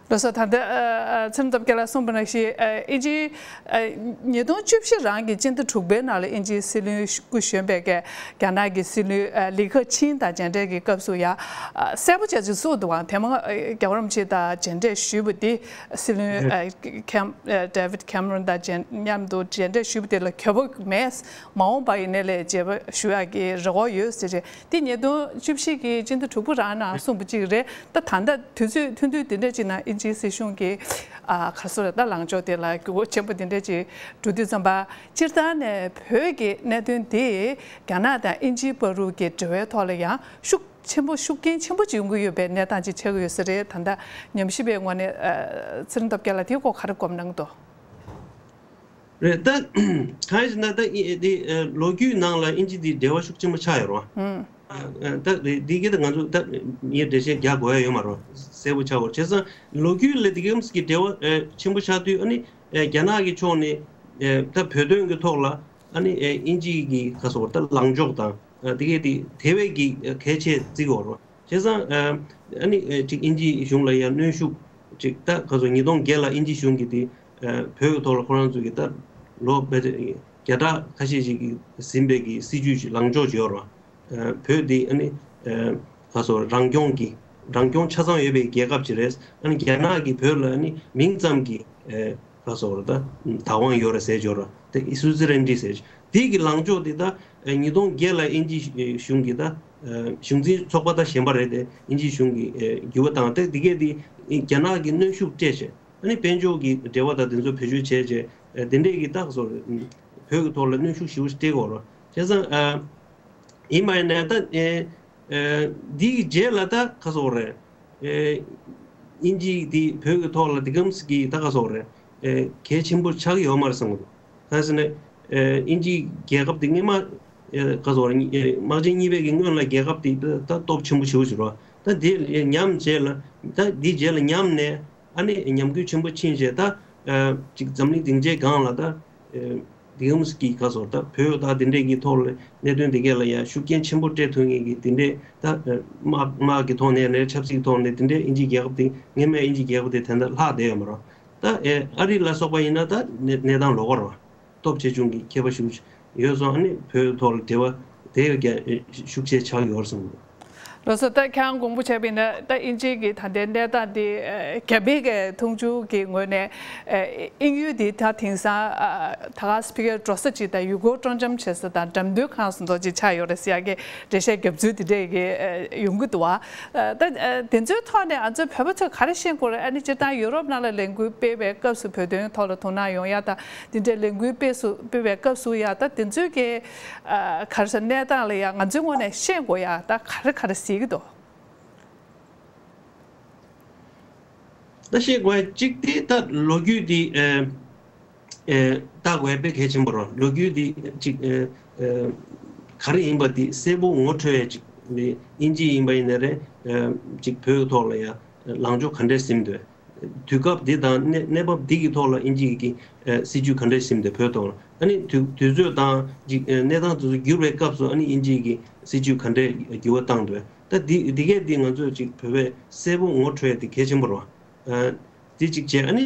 ལགས་སོ། ད་ལྟ་ཨ་ཨ་ཚེ་རིང་སྟོབས་རྒྱལ་ལགས་གསུངས་པ་ནང་བཞིན་ཨ་དབྱིན་ཇིའི་ཨ་ཉིས་སྟོང་བཅུ་བཞི་རང་གི་སྤྱི་ཟླ་དྲུག་པའི་ནང་ལ་དབྱིན་ཇིའི་སྲིད་བློན་སྐུ་གཞོན་པས་ཀྱིས་རྒྱ་ནག་གི་སྲིད་བློན་ཨ་ལི་ཁེ་ཆིང་དང་མཇལ་འཕྲད་ཀྱི་སྐབས་སུ་ཡང་ཨ་གསལ་པོ་བྱས་ཅིག་གསུངས་འདུག་ཨང་། དེ་མ་ཨ་རྒྱལ་བ་རིན་པོ་ཆེ་དང་མཇལ་འཕྲད་ཞུས་པ་འདི་སྲིད་བློན་ཨ་ཁེམ་ཨ་ཌེ་བིད་ཁེམ་རོན་དང་མཇལ་མཉམ་དུ་མཇལ་འཕྲད་ཞུས་པ་དེ་ལ་གྱོད་པ་མེད། མ་འོངས་པ་ཡི་ནས་ལས་མཇལ་འཕྲད་ཞུ་ཡག་གི་རེ་བ་ཡོད་ཟེར་རེད། འདི་ཉིས་སྟོང་བཅུ་བཞི་གི་སྤྱི་ཟླ་དྲུག་པ་རང་ནང་གསུངས་པ་གཅིག་རེད། ད་ད་ལྟ་དུས་ཚོད་ཐུང་ཐུང་འདི་འདྲ་ཅིག་ནང་དབྱིན་ཇིའི་སྲིད་གཞུང་གི་ཨ་ག་རེ་ཟེར་ད་ལངས་ཕྱོགས་དེ་ལ་འགྱུར་བ་ཆེན་པོ་འདི་འདྲ་ཅིག་འགྲོ་དུས་ཙམ་པ་སྤྱིར་བཏང་ནས་བོད་ཀྱི་གནད་དོན་འདི་རྒྱ་ནག་དང་དབྱིན་ཇིའི་བར་དུ་གི་འབྲེལ་བའི་ཐོག་ལ་ཡང་ཤུགས་ཆེན་པོ་ཤུགས་རྐྱེན་ཆེན་པོ་ཅིག་ཡོང་གི་ཡོད་པའི་གནས་སྟངས་ཅིག་ཆགས་ཀྱི་ཡོད་ས་རེད། ད་ལྟ་ཉམས་ཞིབ་པའི་ངོས་ནས་ཨ་ཚེ་རིང་སྟོབས་རྒྱལ་ལགས་དེའི་སྐོར་ག་རེ་དགོངས་གནང་འདུག་རེད། ད་གང་ཡིན་ཟེར་ན་ད་ཨི་ཨི་དེ་ཨ་ལོ་རྒྱུས་ནང་ལ་དབྱིན་ཇི་དེ་འབྲེལ་བ་ཤུགས་ཆེན་པོ་ཆགས་ཡོད་རེད་བ། ཨ་ཨ་ད་དེ་དེ་གི་ད་ང་ཚོ་ད་ངས་འགྲེལ་བཤད་རྒྱག་དགོས་ཡ་ཡོད་མ་རེད་བ། གསལ་པོ་ཆགས་ཡོད་རེད། བྱས་ཙང་ལོ་རྒྱུས་ལ་དེ་གམ་གི་འབྲེལ་བ་ཨ་ཆེན་པོ་ཆགས་དུས་ཨ་ནི་ཨ་རྒྱ་ནག་གི་ཕྱོགས་ནས་ཨ་ད་བོད་དོན་གྱི་ཐོག་ལ་ཨ་ནི་ཨ་དབྱིན་ཇི་གི་ག་སོགས་ད་ལངས་ཕྱོགས་དང་། ཨ་དེ་གས་དེ་དེ་བས་ཀྱི་ཨ་གལ་ཆེ་བརྩི་གི་ཡོད་རེད་བ། བྱས་ཙང་ཨ་ཨ་ནི་ཨ་ཅིག་དབྱིན་ཇིའི་གཞུང་ལ་ཡང་གནོན་ཤུགས་ཅིག་ད་ག་ཚོད་ཉིས་སྟོང་བརྒྱད་ལ་དབྱིན་ཇིའི་གཞུང་གིས་དེ་ཨ་བོད་ཀྱི་ཐོག་ལ་ཁོ་རང་ཚོ་གི་ད་ལོ་བརྒྱ་ཕྲག་ཁ་ཤས་ཤིག་གི་ཟིན་པའི་གི་སྲིད་ཇུས་ཅིག་ལངས་ཕྱོགས་ཅིག་ཡོད་རེད་བ། ཨ་བོད་འདི་ཨ་ནི་ཨ་ག་ཚོད་རང་སྐྱོང་གི་རང་སྐྱོང་ཆ་ཚང་ཡོད་པའི་རྒྱལ་ཁབ་ཅིག་རེད། ཨ་ནི་རྒྱ་ནག་གིས་བོད་ལ་ཨ་ནི་མིང་ཙམ་གྱི་ཨ་ག་སོགས་རེད་ད། བདག་དབང་ཡོད་རེད་ཟེར་ཅོག་ར་དེ་སུའུ་ཛི་རན་ཌི་ཟེར། དེ་གི་ལངས་ཕྱོགས་དེ་ད་ཉིས་སྟོང་བརྒྱད་ལ་དབྱིན་ཇི་གཞུང་གིས་ད་གཞུང་འཛིན་ཚོགས་པ་ད་གཞན་པ་རེད་དེ། དབྱིན་ཇི་གཞུང་གིས་འགྱུར་བ་བཏང་སྟེ་དེ་གས་དེ་རྒྱ་ནག་གིས་གནོན་ཤུགས་སྤྲད་བྱས། ཨ་ནི་དཔལ་འབྱོར་གྱི་འབྲེལ་བ་དང་དེ་ཚོ་བེད་སྤྱོད་བྱས་བྱས་དེ་འདྲས་ཀྱི་ད་སོགས་རེད། བོད་ཀྱི་ཐོག་ལ་གནོན་ཤུགས་ཞེ་པོ་སྤྲད་དགོས་ར། བྱས་ཙང་ཡིན་པ་ཡིན་ན་ད། ཨེ་འདིའི་རྗེས་ལ་ད་ག་སོགས་རེད། ཨེ་དབྱིན་ཇི་འདི་བོད་ཀྱི་ཐོག་ལ་འདི་གམ་གྱི་ད་ག་སོགས་རེད། ཨེ་གལ་ཆེན་པོ་ཆགས་ཀྱི་ཡོད་མ་རེད་བསམ་གྱི་འདུག་གང་ཟེར་ན་ཨེ་དབྱིན་ཇི་རྒྱལ་ཁབ་འདི་སྔོན་མ་ཨེ་ག་སོགས་རེད། ཨེ་དམག་ཆེན་གཉིས་པའི་གི་སྔོན་ལ་རྒྱལ་ཁབ་འདི་ད་ད་སྟོབས་ཆེན་པོ་ཞེ་པོ་ཞིག་རེད། ད་འདི་ཉམས་རྗེས་ལ་ད་འདི་རྗེས་ལ་ཉམས་ནས་ཨ་ནི་ཉམས་རྒུད་ཆེན་པོ་ཕྱིན་རྗེས་ད་ཨེ་ཅིག་འཛམ་གླིང་སྡིངས་ཆའི་སྒང་ལ་ད། ཨེ་འདི་གམ་གྱི་ག་སོགས་ད་བོད་ད་འདི་འདྲས་ཀྱི་ཐོག་ལ་གནད་དོན་འདི་གས་ལ་ཡང་ཤུགས་རྐྱེན་ཆེན་པོ་སྤྲད་ཐུབ་མཁན་གྱི་འདི་འདྲས་ད་ཨེ་དམག་དམག་གི་ཐོག་ནས་རེད། ཆབ་སྲིད་ཐོག་ནས་འདི་འདྲས་དབྱིན་ཇིའི་རྒྱལ་ཁབ་དེ་སྔོན་མའི་དབྱིན་ཇིའི་རྒྱལ་ཁབ་དེ་དེ་འདྲ་ལྷག་བསྡད་ཡོད་མ་རེད། ད་ཨེ་ཨ་རི་ལ་སོགས་པ་ཡིན་ན་ད་གནས་གནས་སྟངས་ལོགས་ཀ་རེད་བ། སྟོབས་ཆེ་ཆུང་གི་ཁྱད་པར་ཞིག་ཡོད་སོང་། ཨ་ནི་བོད་ཐོག་ལ་འབྲེལ་བ་དེ་ཡང་ཤུགས་ཆེ་ཆགས་ཡོད་སོང་། ལགས་སོ། ད་ཁྱེད་རང་དགོངས་པ་བྱས་པ་ཡིན་ན། ད་དབྱིན་ཇིའི་གི་ད་ལྟའི་གནས་སྟངས་འདི་ཨ་རྒྱ་མིའི་གི་མཐོང་ཆུང་གི་ངོས་ནས་ཨ་དབྱིན་ཡུལ་འདི་ད་དེང་སང་ཨ་ད་ག་ས་ཕ་གིར་འགྲོ་ས་ཅིག་དང་། ཡུལ་སྐོར་སྤྲོ་འཆམ་བྱེད་ས་དང་། འགྲེམས་སྟོན་ཁང་སོགས་ཅིག་ཆགས་ཡོད་རེད་ཟེར་ཡ་གི་འགྲེལ་བཤད་རྒྱབ་ཚུལ་དེ་འདྲས་ཀྱི་ཨ་ཡོང་གི་འདུག་བ། ཨ་ད་ཨ་དེ་ཚོའི་ཐོག་ནས་ང་ཚོའི་བོད་པ་ཚོས་ག་རེ་ཤེས་དགོས་རེད། ཨ་ནི་སྤྱིར་བཏང་ཡུ་རོབ་ནང་ལ་ལས་འགུལ་སྤེལ་བའི་སྐབས་སུ་བོད་དོན་ཐོག་ལ་དོ་སྣང་ཡོང་ཡ་དང་། དེ་འདྲའི་ལས་འགུལ་སྤེལ་སུ་སྤེལ་བའི་སྐབས་སུ་ཡ། ད་དེ་ཚོའི་གི་ཨ་ག་རེ་ཟེར། གནས་སྟངས་ལ་ཡ་ང་ཚོའི་ངོས་ནས་ཤེས་དགོས་ཡ་ད་ག་རེ་ག་རེ་གཟིགས་ཀྱི་འདུག་ད་ཤེས་དགོས་ཡ་གཅིག་དེ། ད་ལོ་རྒྱུས་དེ་ཨ་ཨ་ལྟ་དགོས་ཡ་དཔེ་གལ་ཆེན་པོ་རེད། ལོ་རྒྱུས་དེ་གཅིག་ཨ་ཨ་ག་རེ་ཡིན་པ་དེ་གསལ་པོ་ངོ་འཕྲོད་ཡ་གཅིག་དེ། དབྱིན་ཇི་ཡིན་པ་ཡིན་ན་རེད། ཨ་གཅིག་བོད་ཐོག་ལ་ཡ་ལངས་ཕྱོགས་ག་འདྲས་ཟིན་འདུག་དུས་སྐབས་འདི་དང་གནས་གནས་བབ་འདི་གི་ཐོག་ལ་དབྱིན་ཇི་གི་ཨ་སྲིད་ཇུས་ག་འདྲས་ཟིན་འདུག་བོད་ཐོག་ལ། ཨ་ནི་དུས་དུས་ཚོད་དང་ཅིག་ཨ་གནས་སྟངས་དེ་ཚོ་འགྱུར་བའི་སྐབས་སུ་ཨ་ནི་དབྱིན་ཇི་གི་སྲིད་ཇུས་ག་འདྲས་འགྱུར་བ་བཏང་འདུག་ད་འདི་འདི་གས་འདི་ང་ཚོས་ཅིག་བོད་པས་གསལ་པོ་ངོ་འཕྲོད་ཡ་དེ་གལ་ཆེན་པོ་རེད། ཨ་འདི་གཅིག་བྱས། ཨ་ནི་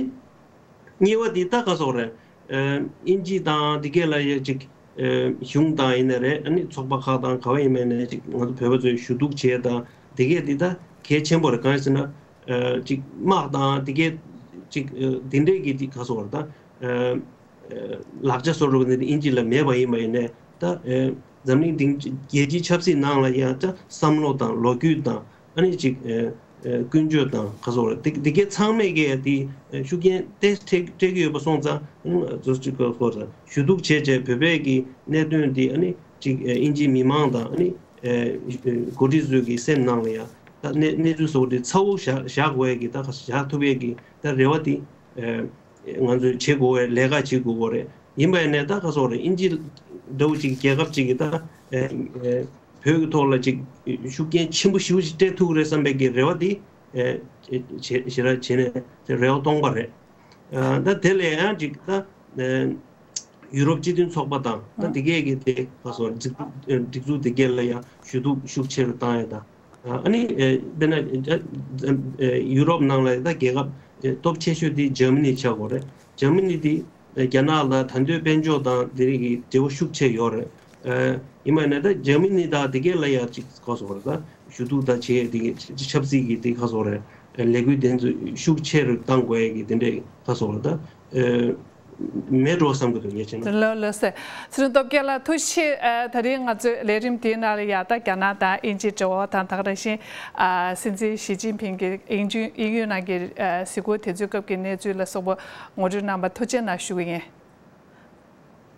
གཉིས་པ་འདི་ད་ག་སོག་རེད། ཨ་དབྱིན་ཇི་དང་འདི་གས་ལ་ཡ་ཅིག་ཨ་གཞུང་དང་ཡིན་ན་རེད། ཨ་ནི་ཚོགས་པ་ཁག་དང་ག་བ་ཡིན་མིན་ནས་ཅིག་ང་ཚོ་བོད་པ་ཚོས་ཞུ་གཏུག་བྱས་དང་འདི་གས་འདི་ད་གལ་ཆེན་པོ་རེད། གང་ཡིན་ཟེར་ན་ཨ་ཅིག་དམག་དང་འདི་གས་ཅིག་ཨ་འདི་འདྲས་ཀྱི་འདི་ག་སོག་རེད། ད་ཨ་ཨ་ལག་ཆ་བཟོ་འདྲ་བ་འདི་དབྱིན་ཇི་ལ་མེད་པ་ཡིན་པ་ཡིན་ནས། ད་ཨ་འཛམ་གླིང་སྡིངས་རྒྱལ་སྤྱིའི་ཆབ་སྲིད་ནང་ལ་ཡང་ད་བསམ་བློ་དང་ལོ་རྒྱུས་དང་། ཨ་ནི་ཅིག་ཨ་ཨ་ཀུན་སྤྱོད་དང་ག་སོགས་རེད། དེ་དེ་གའི་ཚང་མས་ཀྱི་དེ་ཨ་ཤུགས་རྐྱེན་ཏོག་ཙམ་སྤྲད་སྤྲད་ཀྱི་ཡོད་པ་སོང་ཙང་། ཨ་ནི་ང་ཚོ་ཅིག་ག་སོགས་རེད། ཞུ་གཏུག་བྱས་བྱས་བོད་པའི་གི་གནད་དོན་དེ་ཨ་ནི་ཅིག་ཨ་དབྱིན་ཇིའི་མི་མང་དང་ཨ་ནི་ཨ་འགོ་ཁྲིད་ཚོའི་གི་སེམས་ནང་ལ་ཡང་ད་གནས་གནས་ཚུལ་སོགས་དེ་ཚ་བོ་བཞག་བཞག་དགོས་ཡ་གི། ད་ག་བཞག་ཐུབ་ཡ་གི་ད་རེ་བ་དེ་ཨ་ང་ཚོས་བྱེད་དགོས་པའི་ལས་ཀ་བྱེད་དགོས་པ་རེད། ཡིན་པ་ཡིན་ནའི་ད་ག་སོགས་རེད། དབྱིན་ཇི་འདྲ་བོ་ཅིག་རྒྱལ་ཁབ་ཅིག་གིས་ད་ཨ་ཨ་བོད་ཀྱི་ཐོག་ལ་ཅིག་ཤུགས་རྐྱེན་ཆེན་པོ་ཞེ་པོ་ཅིག་སྤྲད་ཐུབ་ཀྱི་རེད་བསམ་པའི་གི་རེ་བ་དེ་ཨ་ཞེ་དྲག་བྱས་ནས་དེ་རེ་བ་སྟོང་པ་རེད། ཨ་ད་དེ་ལས་ཡང་ཅིག་ད་ཨ་ཡུ་རོབ་སྤྱི་མཐུན་ཚོགས་པ་དང་། ད་དེ་གས་ཀྱི་དེ་ག་སོགས་སྒྲིག་སྒྲིག་འཛུགས་དེ་གས་ལ་ཡང་ཞུ་གཏུག་ཤུགས་ཆེ་རུ་བཏང་ཡ་དང་། ཨ་ནི་ཨ་དཔེར་ན་ཨ་ཨ་ཡུ་རོབ་ནང་ལ་ད་རྒྱལ་ཁབ་ཨ་སྟོབས་ཆེ་ཤོས་དེ་འཇར་མ་ནི་ཆགས་ཡོད་རེད། འཇར་མ་ནི་དེ་ཨ་རྒྱ་ནག་ལ་ད་འདོད་དཔལ་འབྱོར་དང་དེ་རིགས་ཀྱི་འབྲེལ་བ་ཤུགས་ཆེ་ཡོད་རེད། ཨ་ཡིན་པ་ཡིན་ན་ད་འཇར་མ་ནི་དང་དེ་གས་ལ་ཡང་ཅིག་ག་སོགས་རེད། ད་ཞུ་གཏུག་ད་བྱེད་དེ་གས་ཆབ་སྲིད་ཀྱི་དེ་ག་སོགས་རེད། ལས་འགུལ་དེ་ཚོ་ཤུགས་ཆེ་རུ་བཏང་དགོས་ཡ་གི་དེ་འདྲས་ག་སོགས་རེད། ད་ཨ་མེད་འགྲོ་བསམ་གྱི་འདུག་ངས་བྱས་ན། ལགས་ལགས་སེ། ཚེ་རིང་སྟོབས་རྒྱལ་ལགས་ཐུགས་རྗེ་ཆེ། ཨ་ད་རིང་ང་ཚོའི་ལས་རིམ་དེའི་ནང་ལ་ཡ་ད་རྒྱ་ནག་དང་དབྱིན་ཇིའི་འབྲེལ་བ་དང་། ད་ག་ནང་བཞིན་ཨ་སྲིད་འཛིན་ཞི་ཅིན་ཕིང་གི་དབྱིན་ཇི་དབྱིན་ཡུལ་ནང་གི་ཨ་གཟིགས་སྐོར་དེ་ཚོའི་སྐབས་ཀྱི་གནས་ཚུལ་ལ་སོགས་པ་ངོ་སྤྲོད་གནང་བར་ཐུགས་རྗེ་གནང་ཞུ་གི་ཡིན།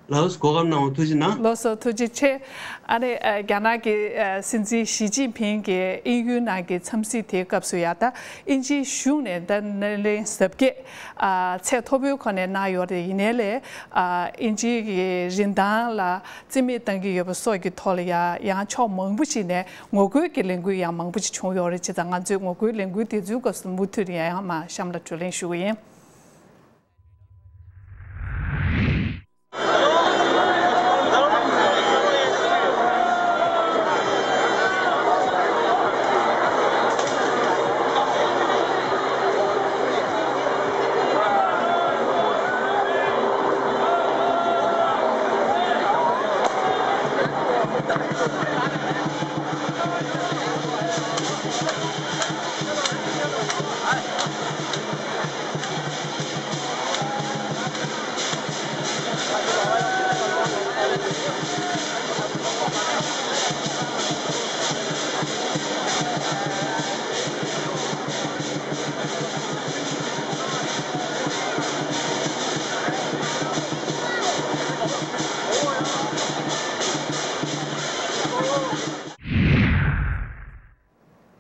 ལགས་སོ། གོ་སྐབས་གནང་བ་ཐུགས་རྗེ་གནང་། ལགས་སོ། ཐུགས་རྗེ་ཆེ། ཨ་ནི་ཨ་རྒྱ་ནག་གི་ཨ་སྲིད་འཛིན་ཞི་ཅིན་ཕིང་གི་དབྱིན་ཡུལ་ནང་གི་འཚམས་གཟིགས་དེའི་སྐབས་སུ་ཡ་ད་དབྱིན་ཇིའི་གཞུང་ནས་ད་སྣེ་ལེན་གཟབ་རྒྱས་ཨ་ཚད་མཐོ་པོའི་ཁོངས་ནས་གནང་ཡོད་རེད། ཡིན་ནའི་ལས་ཨ་དབྱིན་ཇིའི་གི་རིན་ཐང་ལ་རྩིས་མེད་བཏང་གི་ཡོད་པ་སོགས་ཀྱི་ཐོག་ལ་ཡ་ཡང་ཕྱོགས་མང་པོ་ཞིག་ནས་ངོ་རྒོལ་གྱི་ལས་འགུལ་ཡང་མང་པོ་ཞིག་བྱུང་ཡོད་རེད། བྱས་ཙང་ང་ཚོས་ངོ་རྒོལ་ལས་འགུལ་དེ་ཚོའི་སྐབས་སུ་མུ་མཐུད་ནས་ཡང་མར་གཤམ་ལ་བགྲོ་གླེང་ཞུ་གི་ཡིན།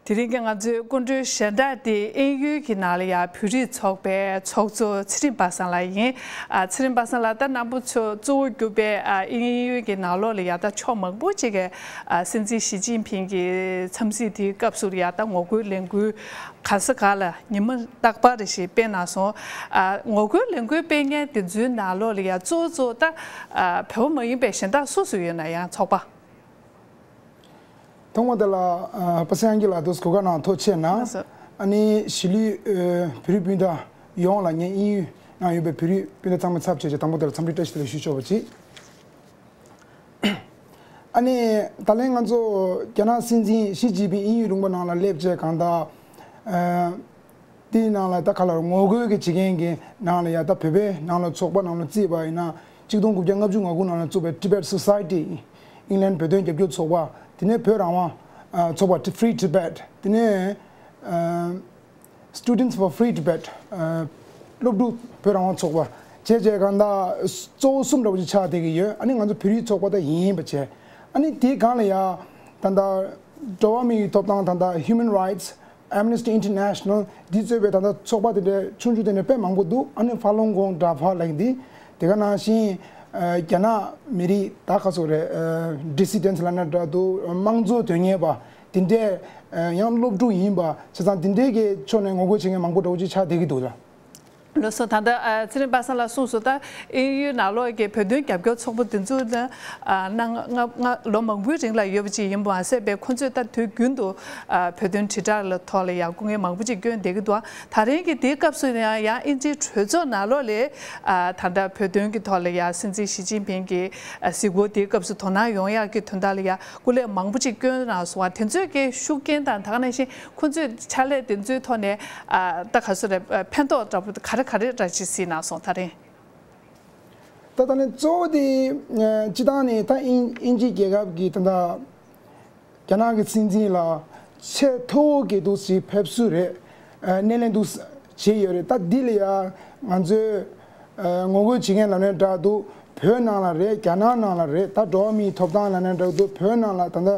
དེ་རིང་གི་ང་ཚོའི་སྐུ་མགྲོན་གཞན་དག་དེ་དབྱིན་ཡུལ་གྱི་ནང་ལ་ཡང་བོད་རིགས་ཚོགས་པའི་ཚོགས་གཙོ་ཚེ་རིང་པ་སངས་ལགས་ཡིན། ཨ་ཚེ་རིང་པ་སངས་ལགས། ད་རྣམ་པ་ཚོ་གཙོ་བོ་གྱུར་པའི་ཨ་དབྱིན་ཡུལ་གྱི་ནང་ལོགས་ལ་ཡང་ད་ཕྱོགས་མང་པོ་ཅིག་གིས་ཨ་སྲིད་འཛིན་ཞི་ཅིན་ཕིང་གི་འཚམས་གཟིགས་དེའི་སྐབས་སུ་ཡང་ད་ངོ་རྒོལ་ལས་འགུལ་ག་ས་ག་ལ་ཉི་མ་རྟག་པར་རེ་ཞིག་སྤེལ་གནང་སོང་། ཨ་ངོ་རྒོལ་ལས་འགུལ་སྤེལ་མཁན་དེ་ཚོའི་ནང་ལོགས་ལ་ཡང་གཙོ་བོ་གཙོ་བོ་ད་ཨ་བོད་པ་མ་ཡིན་པའི་གཞན་དག་སུ་སུ་ཡོད་ན་ཡང་ཚོགས་པ། ཐོག་མ་དེ་ལ་ཨ་པ་སངས་དབྱངས་སྐྱིད་ལགས་དུས་གོ་སྐབས་གནང་ཐུགས་རྗེ་གནང་། ལགས་སོ། ཨ་ནི་གཞིས་ལུས་ཨ་བོད་རིགས་སྤུན་ཟླ་ཡོངས་ལ་ངས་དབྱིན་ཡུལ་ནང་ཡོད་པའི་བོད་རིགས་སྤུན་ཟླ་ཚང་མའི་ཚབ་བྱས་ཏེ་དང་པོ་དེ་ལ་འཚམས་འདྲི་བཀྲ་ཤིས་བདེ་ལེགས་ཞུ་ཆོག་པ་ཅིག་ཨ་ནི་ད་ལན་ང་ཚོ་རྒྱ་ནག་སྲིད་འཛིན་ཞི་ཅིན་ཕིང་དབྱིན་ཡུལ་ལུང་པ་ནང་ལ་སླེབས་བྱས་གང་ལྟར། ཨ། དེའི་ནང་ལ་ད་ག་ལ་ངོ་རྒོལ་གྱི་བྱེད་མཁན་གྱི་ནང་ལ་ཡ་ད་བོད་པའི་ནང་ལ་ཚོགས་པ་ནང་ལ་བརྩིས་པ་ཡིན་ན་གཅིག་སྟོང་དགུ་བརྒྱ་ལྔ་བཅུ་ང་དགུ་ནང་ལ་བཙུགས་པའི་Tibet Society། ཨིང་ལན་བོད་དོན་རྒྱབ་སྐྱོར་ཚོགས་པ། དེ་ནས་བོད་རང་དབང་ཨ་ཚོགས་པ་Free Tibet། དེ་ནས་ཨ་Students for Free Tibet། ཨ་སློབ་ཕྲུག་བོད་རང་དབང་ཚོགས་པ་བྱས་བྱས་གང་ལྟར་གཙོ་བོ་གསུམ་འདྲ་བོ་ཅིག་ཆགས་བསྡད་ཀྱི་ཡོད། ཨ་ནི་ང་ཚོ་བོད་རིགས་ཚོགས་པ་ད་ཡིན་པ་བྱས། ཨ་ནི་དེའི་སྒང་ལ་ཡ་ད་ལྟ་འགྲོ་བ་མིའི་ཐོབ་ཐང་ད་ལྟ་Human Rights། Amnesty International། འདི་གཙོས་པའི་ད་ལྟ་ཚོགས་པ་དེ་འདྲའི་ཆུང་ཆུང་དེ་འདྲ་དཔེ་མང་པོ་འདུག་ཨ་ནི་ཧྥ་ལུང་གོང་ཌ་ཕ་ལགས་འདི། དེ་ག་ནང་བཞིན་ཨ་རྒྱ་ནག་མི་རིགས་ད་ག་སོགས་རེད། ཨ་Dissidents ལབ་ན་འདྲ་འདུག་དམངས་གཙོ་དོན་གཉེར་བ་དེ་འདྲས། ཨ་ཡང་སློབ་ཕྲུག་ཡིན་པ། བྱས་ཙང་དེ་འདྲས་ཀྱི་ཕྱོགས་ནས་ངོ་རྒོལ་བྱེད་མཁན་མང་པོ་འདྲ་བོ་ཅིག་ཆགས་བསྡད་ཀྱི་འདུག་ལ། ལགས་སོ། ད་ལྟ་ཨ་ཚེ་རིང་པ་སངས་ལགས་གསུངས་སོང་། ད་དབྱིན་ཡུལ་ནང་ལོགས་ཀྱི་བོད་དོན་རྒྱབ་སྐྱོར་ཚོགས་པ་འདི་ཚོ་ནི་ཨ་གནའ་སྔ་སྔ་ལོ་མང་པོའི་རིང་ལ་ཡོད་པ་ཅིག་ཡིན་པ་མ་ཟད་པའི་ཁོང་ཚོས་ད་དུས་རྒྱུན་དུ་ཨ་བོད་དོན་དྲིལ་བསྒྲགས་ལ་ཐོག་ལ་ཡང་སྐུ་ངལ་མང་པོ་ཅིག་བསྐྱོན་བསྡད་ཀྱི་འདུག་ད་རིང་གི་དེའི་སྐབས་སུ་ཡང་ཡང་དབྱིན་ཇིའི་གྲོས་ཚོགས་ནང་ལོགས་ལས་ཨ་ད་ལྟ་བོད་དོན་གྱི་ཐོག་ལ་ཡང་སྲིད་འཛིན་ཞི་ཅིན་ཕིང་གི་ཨ་གཟིགས་སྐོར་དེའི་སྐབས་སུ་དོ་སྣང་ཡོང་ཡག་གི་དོན་དག་ལ་ཡང་སྐུ་ལས་མང་པོ་ཅིག་བསྐྱོན་གནང་སོང་བ། དེ་ཚོས་ཀྱི་ཤུགས་རྐྱེན་དང་། ད་ག་ནང་བཞིན་ཁོ་ཚོས་ཕྱག་ལས་དེ་ཚོའི་ཐོག་ནས་ཨ་ད་ག་སོ་རེད། ཕན་ཐོགས་འདྲ་པོ་ག་རེ་ག་རེ་འདྲ་ཅིག་གཟིགས་གནང་སོང་ད་རིང་། ད་ད་ནི་གཙོ་བོ་དེ་ཨ་སྤྱི་བཏང་ནས་ད་དབྱིན་དབྱིན་ཇི་རྒྱལ་ཁབ་ཀྱི་ད་ལྟ་རྒྱ་ནག་གི་སྲིད་འཛིན་ལ་ཆེས་མཐོ་བོ་གི་འདུག་ཅིག་ཕེབས་བསུ་རེད། ཨ་སྣེ་ལེན་འདུག་བྱས་ཡོད་རེད། ད་འདི་ལ་ཡང་ང་ཚོས་ཨ་ངོ་རྒོལ་བྱེད་མཁན་ལབ་ནའི་འདྲ་འདུག་བོད་ནང་ལ་རེད། རྒྱ་ནག་ནང་ལ་རེད། ད་འགྲོ་བ་མིའི་ཐོབ་ཐང་ལབ་ནའི་འདྲ་འདུག་བོད་ནང་ལ་ད་ལྟ་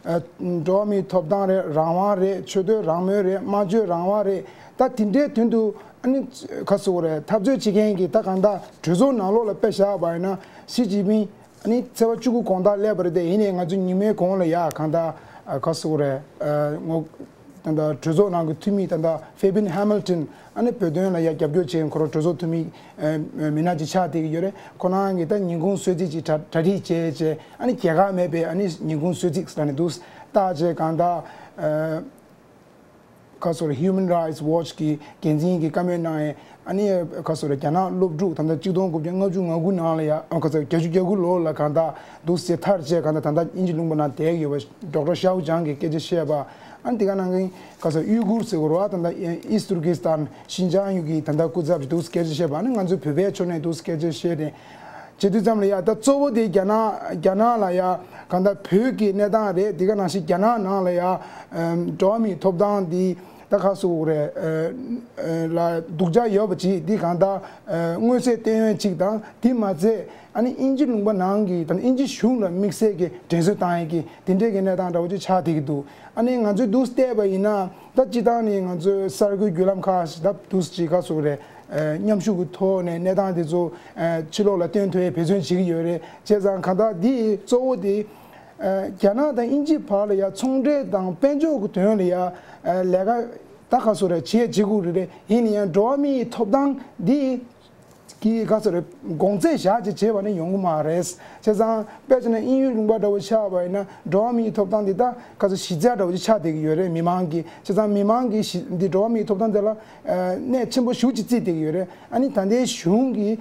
ཨ་འགྲོ་བ་མིའི་ཐོབ་ཐང་རེད། རང་དབང་རེད། ཆོས་དད་རང་མོས་རེད། སྨྲ་བརྗོད་རང་དབང་རེད། ད་དེ་འདྲའི་དོན་དུ་ཨ་ནི་ག་ཟེར་དགོས་རེད། འཐབ་རྩོད་བྱེད་མཁན་གྱི་ད་གང་ལྟར་གྲོས་ཚོགས་ནང་ལོགས་ལ་དཔེ་བཞག་པ་ཡིན་ན་ཞི་ཅིན་ཕིང་ཨ་ནི་ཚེས་པ་བཅུ་དགུ་དགོང་དག་སླེབས་པ་རེད་དེ། ཡིན་ནའི་ང་ཚོ་ཉི་མའི་གོང་ལ་ཡ་གང་ལྟར་ཨ་ག་ཟེར་དགོས་རེད། ཨ་ངོ་ད་ལྟ་གྲོས་ཚོགས་ནང་གི་འཐུས་མི་ད་ལྟ་ཧྥེ་བིན་ཧེ་མིལ་ཏོན། ཨ་ནི་བོད་དོན་ལ་ཡ་རྒྱབ་སྐྱོར་བྱེད་མཁན་ཁོ་རང་གྲོས་ཚོགས་འཐུས་མི་ཨ་མི་སྣ་ཅིག་ཆགས་བསྡད་ཀྱི་ཡོད་རེད། ཁོ་རང་གིས་ད་ཉིན་གུང་གསོལ་ཚིགས་ཅིག་གྲ་གྲ་སྒྲིག་བྱས་བྱས། ཨ་ནི་རྒྱལ་ཁ་མེད་པའི་ཨ་ནི་ཉིན་གུང་གསོལ་ཚིགས་ཟེར་ནས་འདུག་བཏགས་བྱས་གང་ལྟར་ཨ་ག་ཟེར་དགོས་རེད། Human Rights Watch གི་འགན་འཛིན་གྱིས་བཀའ་མོལ་གནང་ཡས། ཨ་ནི་ག་ཟེར་དགོས་རེད། རྒྱ་ནག་སློབ་ཕྲུག་ད་ལྟ་གཅིག་སྟོང་དགུ་བརྒྱ་ལྔ་བཅུ་ང་དགུ་ནང་ལ་ཡ་ཨ་ག་ཟེར་བརྒྱད་ཅུ་གྱ་དགུ་ལོ་ལ་གང་ལྟར་འདུག་སེ་ཐར་བྱས་གང་ལྟར་ད་ལྟ་དབྱིན་ཇི་ལུང་པ་ནང་བསྡད་ཡོད་པ་ཌོག་ཊར་ཤའོ་ཅང་གིས་སྐད་ཆ་བཤད་པ། ཨ་ནི་དེ་ག་ནང་གི་ག་ཟེར་ཡུ་གུར་ཟེར་དགོས་རེད་བ། ད་ལྟ་ཨིསི་ཊུར་ཀི་སི་ཐན་ཤིན་ཅང་ཡུལ་གྱི་ད་ལྟ་སྐུ་ཚབ་ཅིག་འདུག་སེ་སྐད་ཆ་བཤད་པ། ཨ་ནི་ང་ཚོའི་བོད་པའི་ཕྱོགས་ནས་འདུག་སེ་སྐད་ཆ་བཤད་དེ། བྱེད་དུས་ཙམ་ལ་ཡ་ད་གཙོ་བོ་དེ་རྒྱ་ནག་རྒྱ་ནག་ལ་ཡ་གང་ལྟར་བོད་ཀྱི་གནས་སྟངས་རེད། དེ་ག་ནང་བཞིན་རྒྱ་ནག་ནང་ལ་ཡ་ཨམ་འགྲོ་བ་མིའི་ཐོབ་ཐང་འདི་ད་ག་ཟེར་དགོས་རེད། ཨ་ཨ་ལ་སྡུག་ཅག་ཡོད་པ་ཅིག་འདི་གང་ལྟར་ཨ་མངོན་གསལ་བསྟན་ཡོད་ཅིག་དང་། དེ་མ་ཚད་ཨ་ནི་དབྱིན་ཇི་ལུང་པ་ནང་གི་ད་ནི་དབྱིན་ཇི་གཞུང་ལ་དམིགས་བསལ་གྱི་དྲན་གསོ་བཏང་ཡས་ཀྱི་དེ་འདྲས་ཀྱི་གནས་སྟངས་འདྲ་བོ་ཅིག་ཆགས་བསྡད་ཀྱི་འདུག་ཨ་ནི་ང་ཚོས་འདུག་སེ་བལྟས་པ་ཡིན་ན་ད་སྤྱིར་བཏང་ནས་ང་ཚོའི་གསར་འགོད་བརྒྱུད་ལམ་ཁག་ཞིག་ད་འདུག་སེ་ཅིག་ག་ཟེར་དགོས་རེད། ཨ་མཉམ་ཞུགས་ཀྱི་ཐོག་ནས་གནས་སྟངས་དེ་ཚོ་ཨ་ཕྱི་ལོགས་ལ་སྟོན་ཐུབ་ཡས་འབད་བརྩོན་བྱེད་ཀྱི་ཡོད་རེད། བྱས་ཙང་གང་ལྟར་འདི་གཙོ་བོ་དེ་ཨ་རྒྱ་ནག་དང་དབྱིན་ཇི་བར་ལ་ཡ་ཚོང་འབྲེལ་དང་དཔལ་འབྱོར་གྱི་དོན་ལ་ཡ་ཨ་ལས་ཀ་ད་ག་ཟེར་དགོས་རེད། བྱེད་བྱེད་དགོས་རེད། རེད། ཡིན་ན་ཡང་འགྲོ་བ་མིའི་ཐོབ་ཐང་འདི་གི་ག་ཟེར་དགོས་རེད། གོང་ཚད་བཞག་བྱས་བྱས་པ་ནི་ཡོང་གི་མ་རེད། བྱས་ཙང་དཔེ་བྱས་ན་དབྱིན་ཡུལ་ལུང་པ་འདྲ་བོ་ཆགས་པ་ཡིན་ན་འགྲོ་བ་མིའི་ཐོབ་ཐང་འདི་ད་ག་ཟེར་གཞི་རྩ་འདྲ་བོ་ཅིག་ཆགས་བསྡད་ཀྱི་ཡོད་རེད། མི་མང་གི། བྱས་ཙང་མི་མང་གི་གཞི་འདི་འགྲོ་བ་མིའི་ཐོབ་ཐང་དེ་ལ་ཨ་གནད་ཆེན་པོ་ཞེ་པོ་ཅིག་བརྩིས་བསྡད་ཀྱི་ཡོད་རེད། ཨ་ནི་ད་ལྟའི་གཞུང་གི་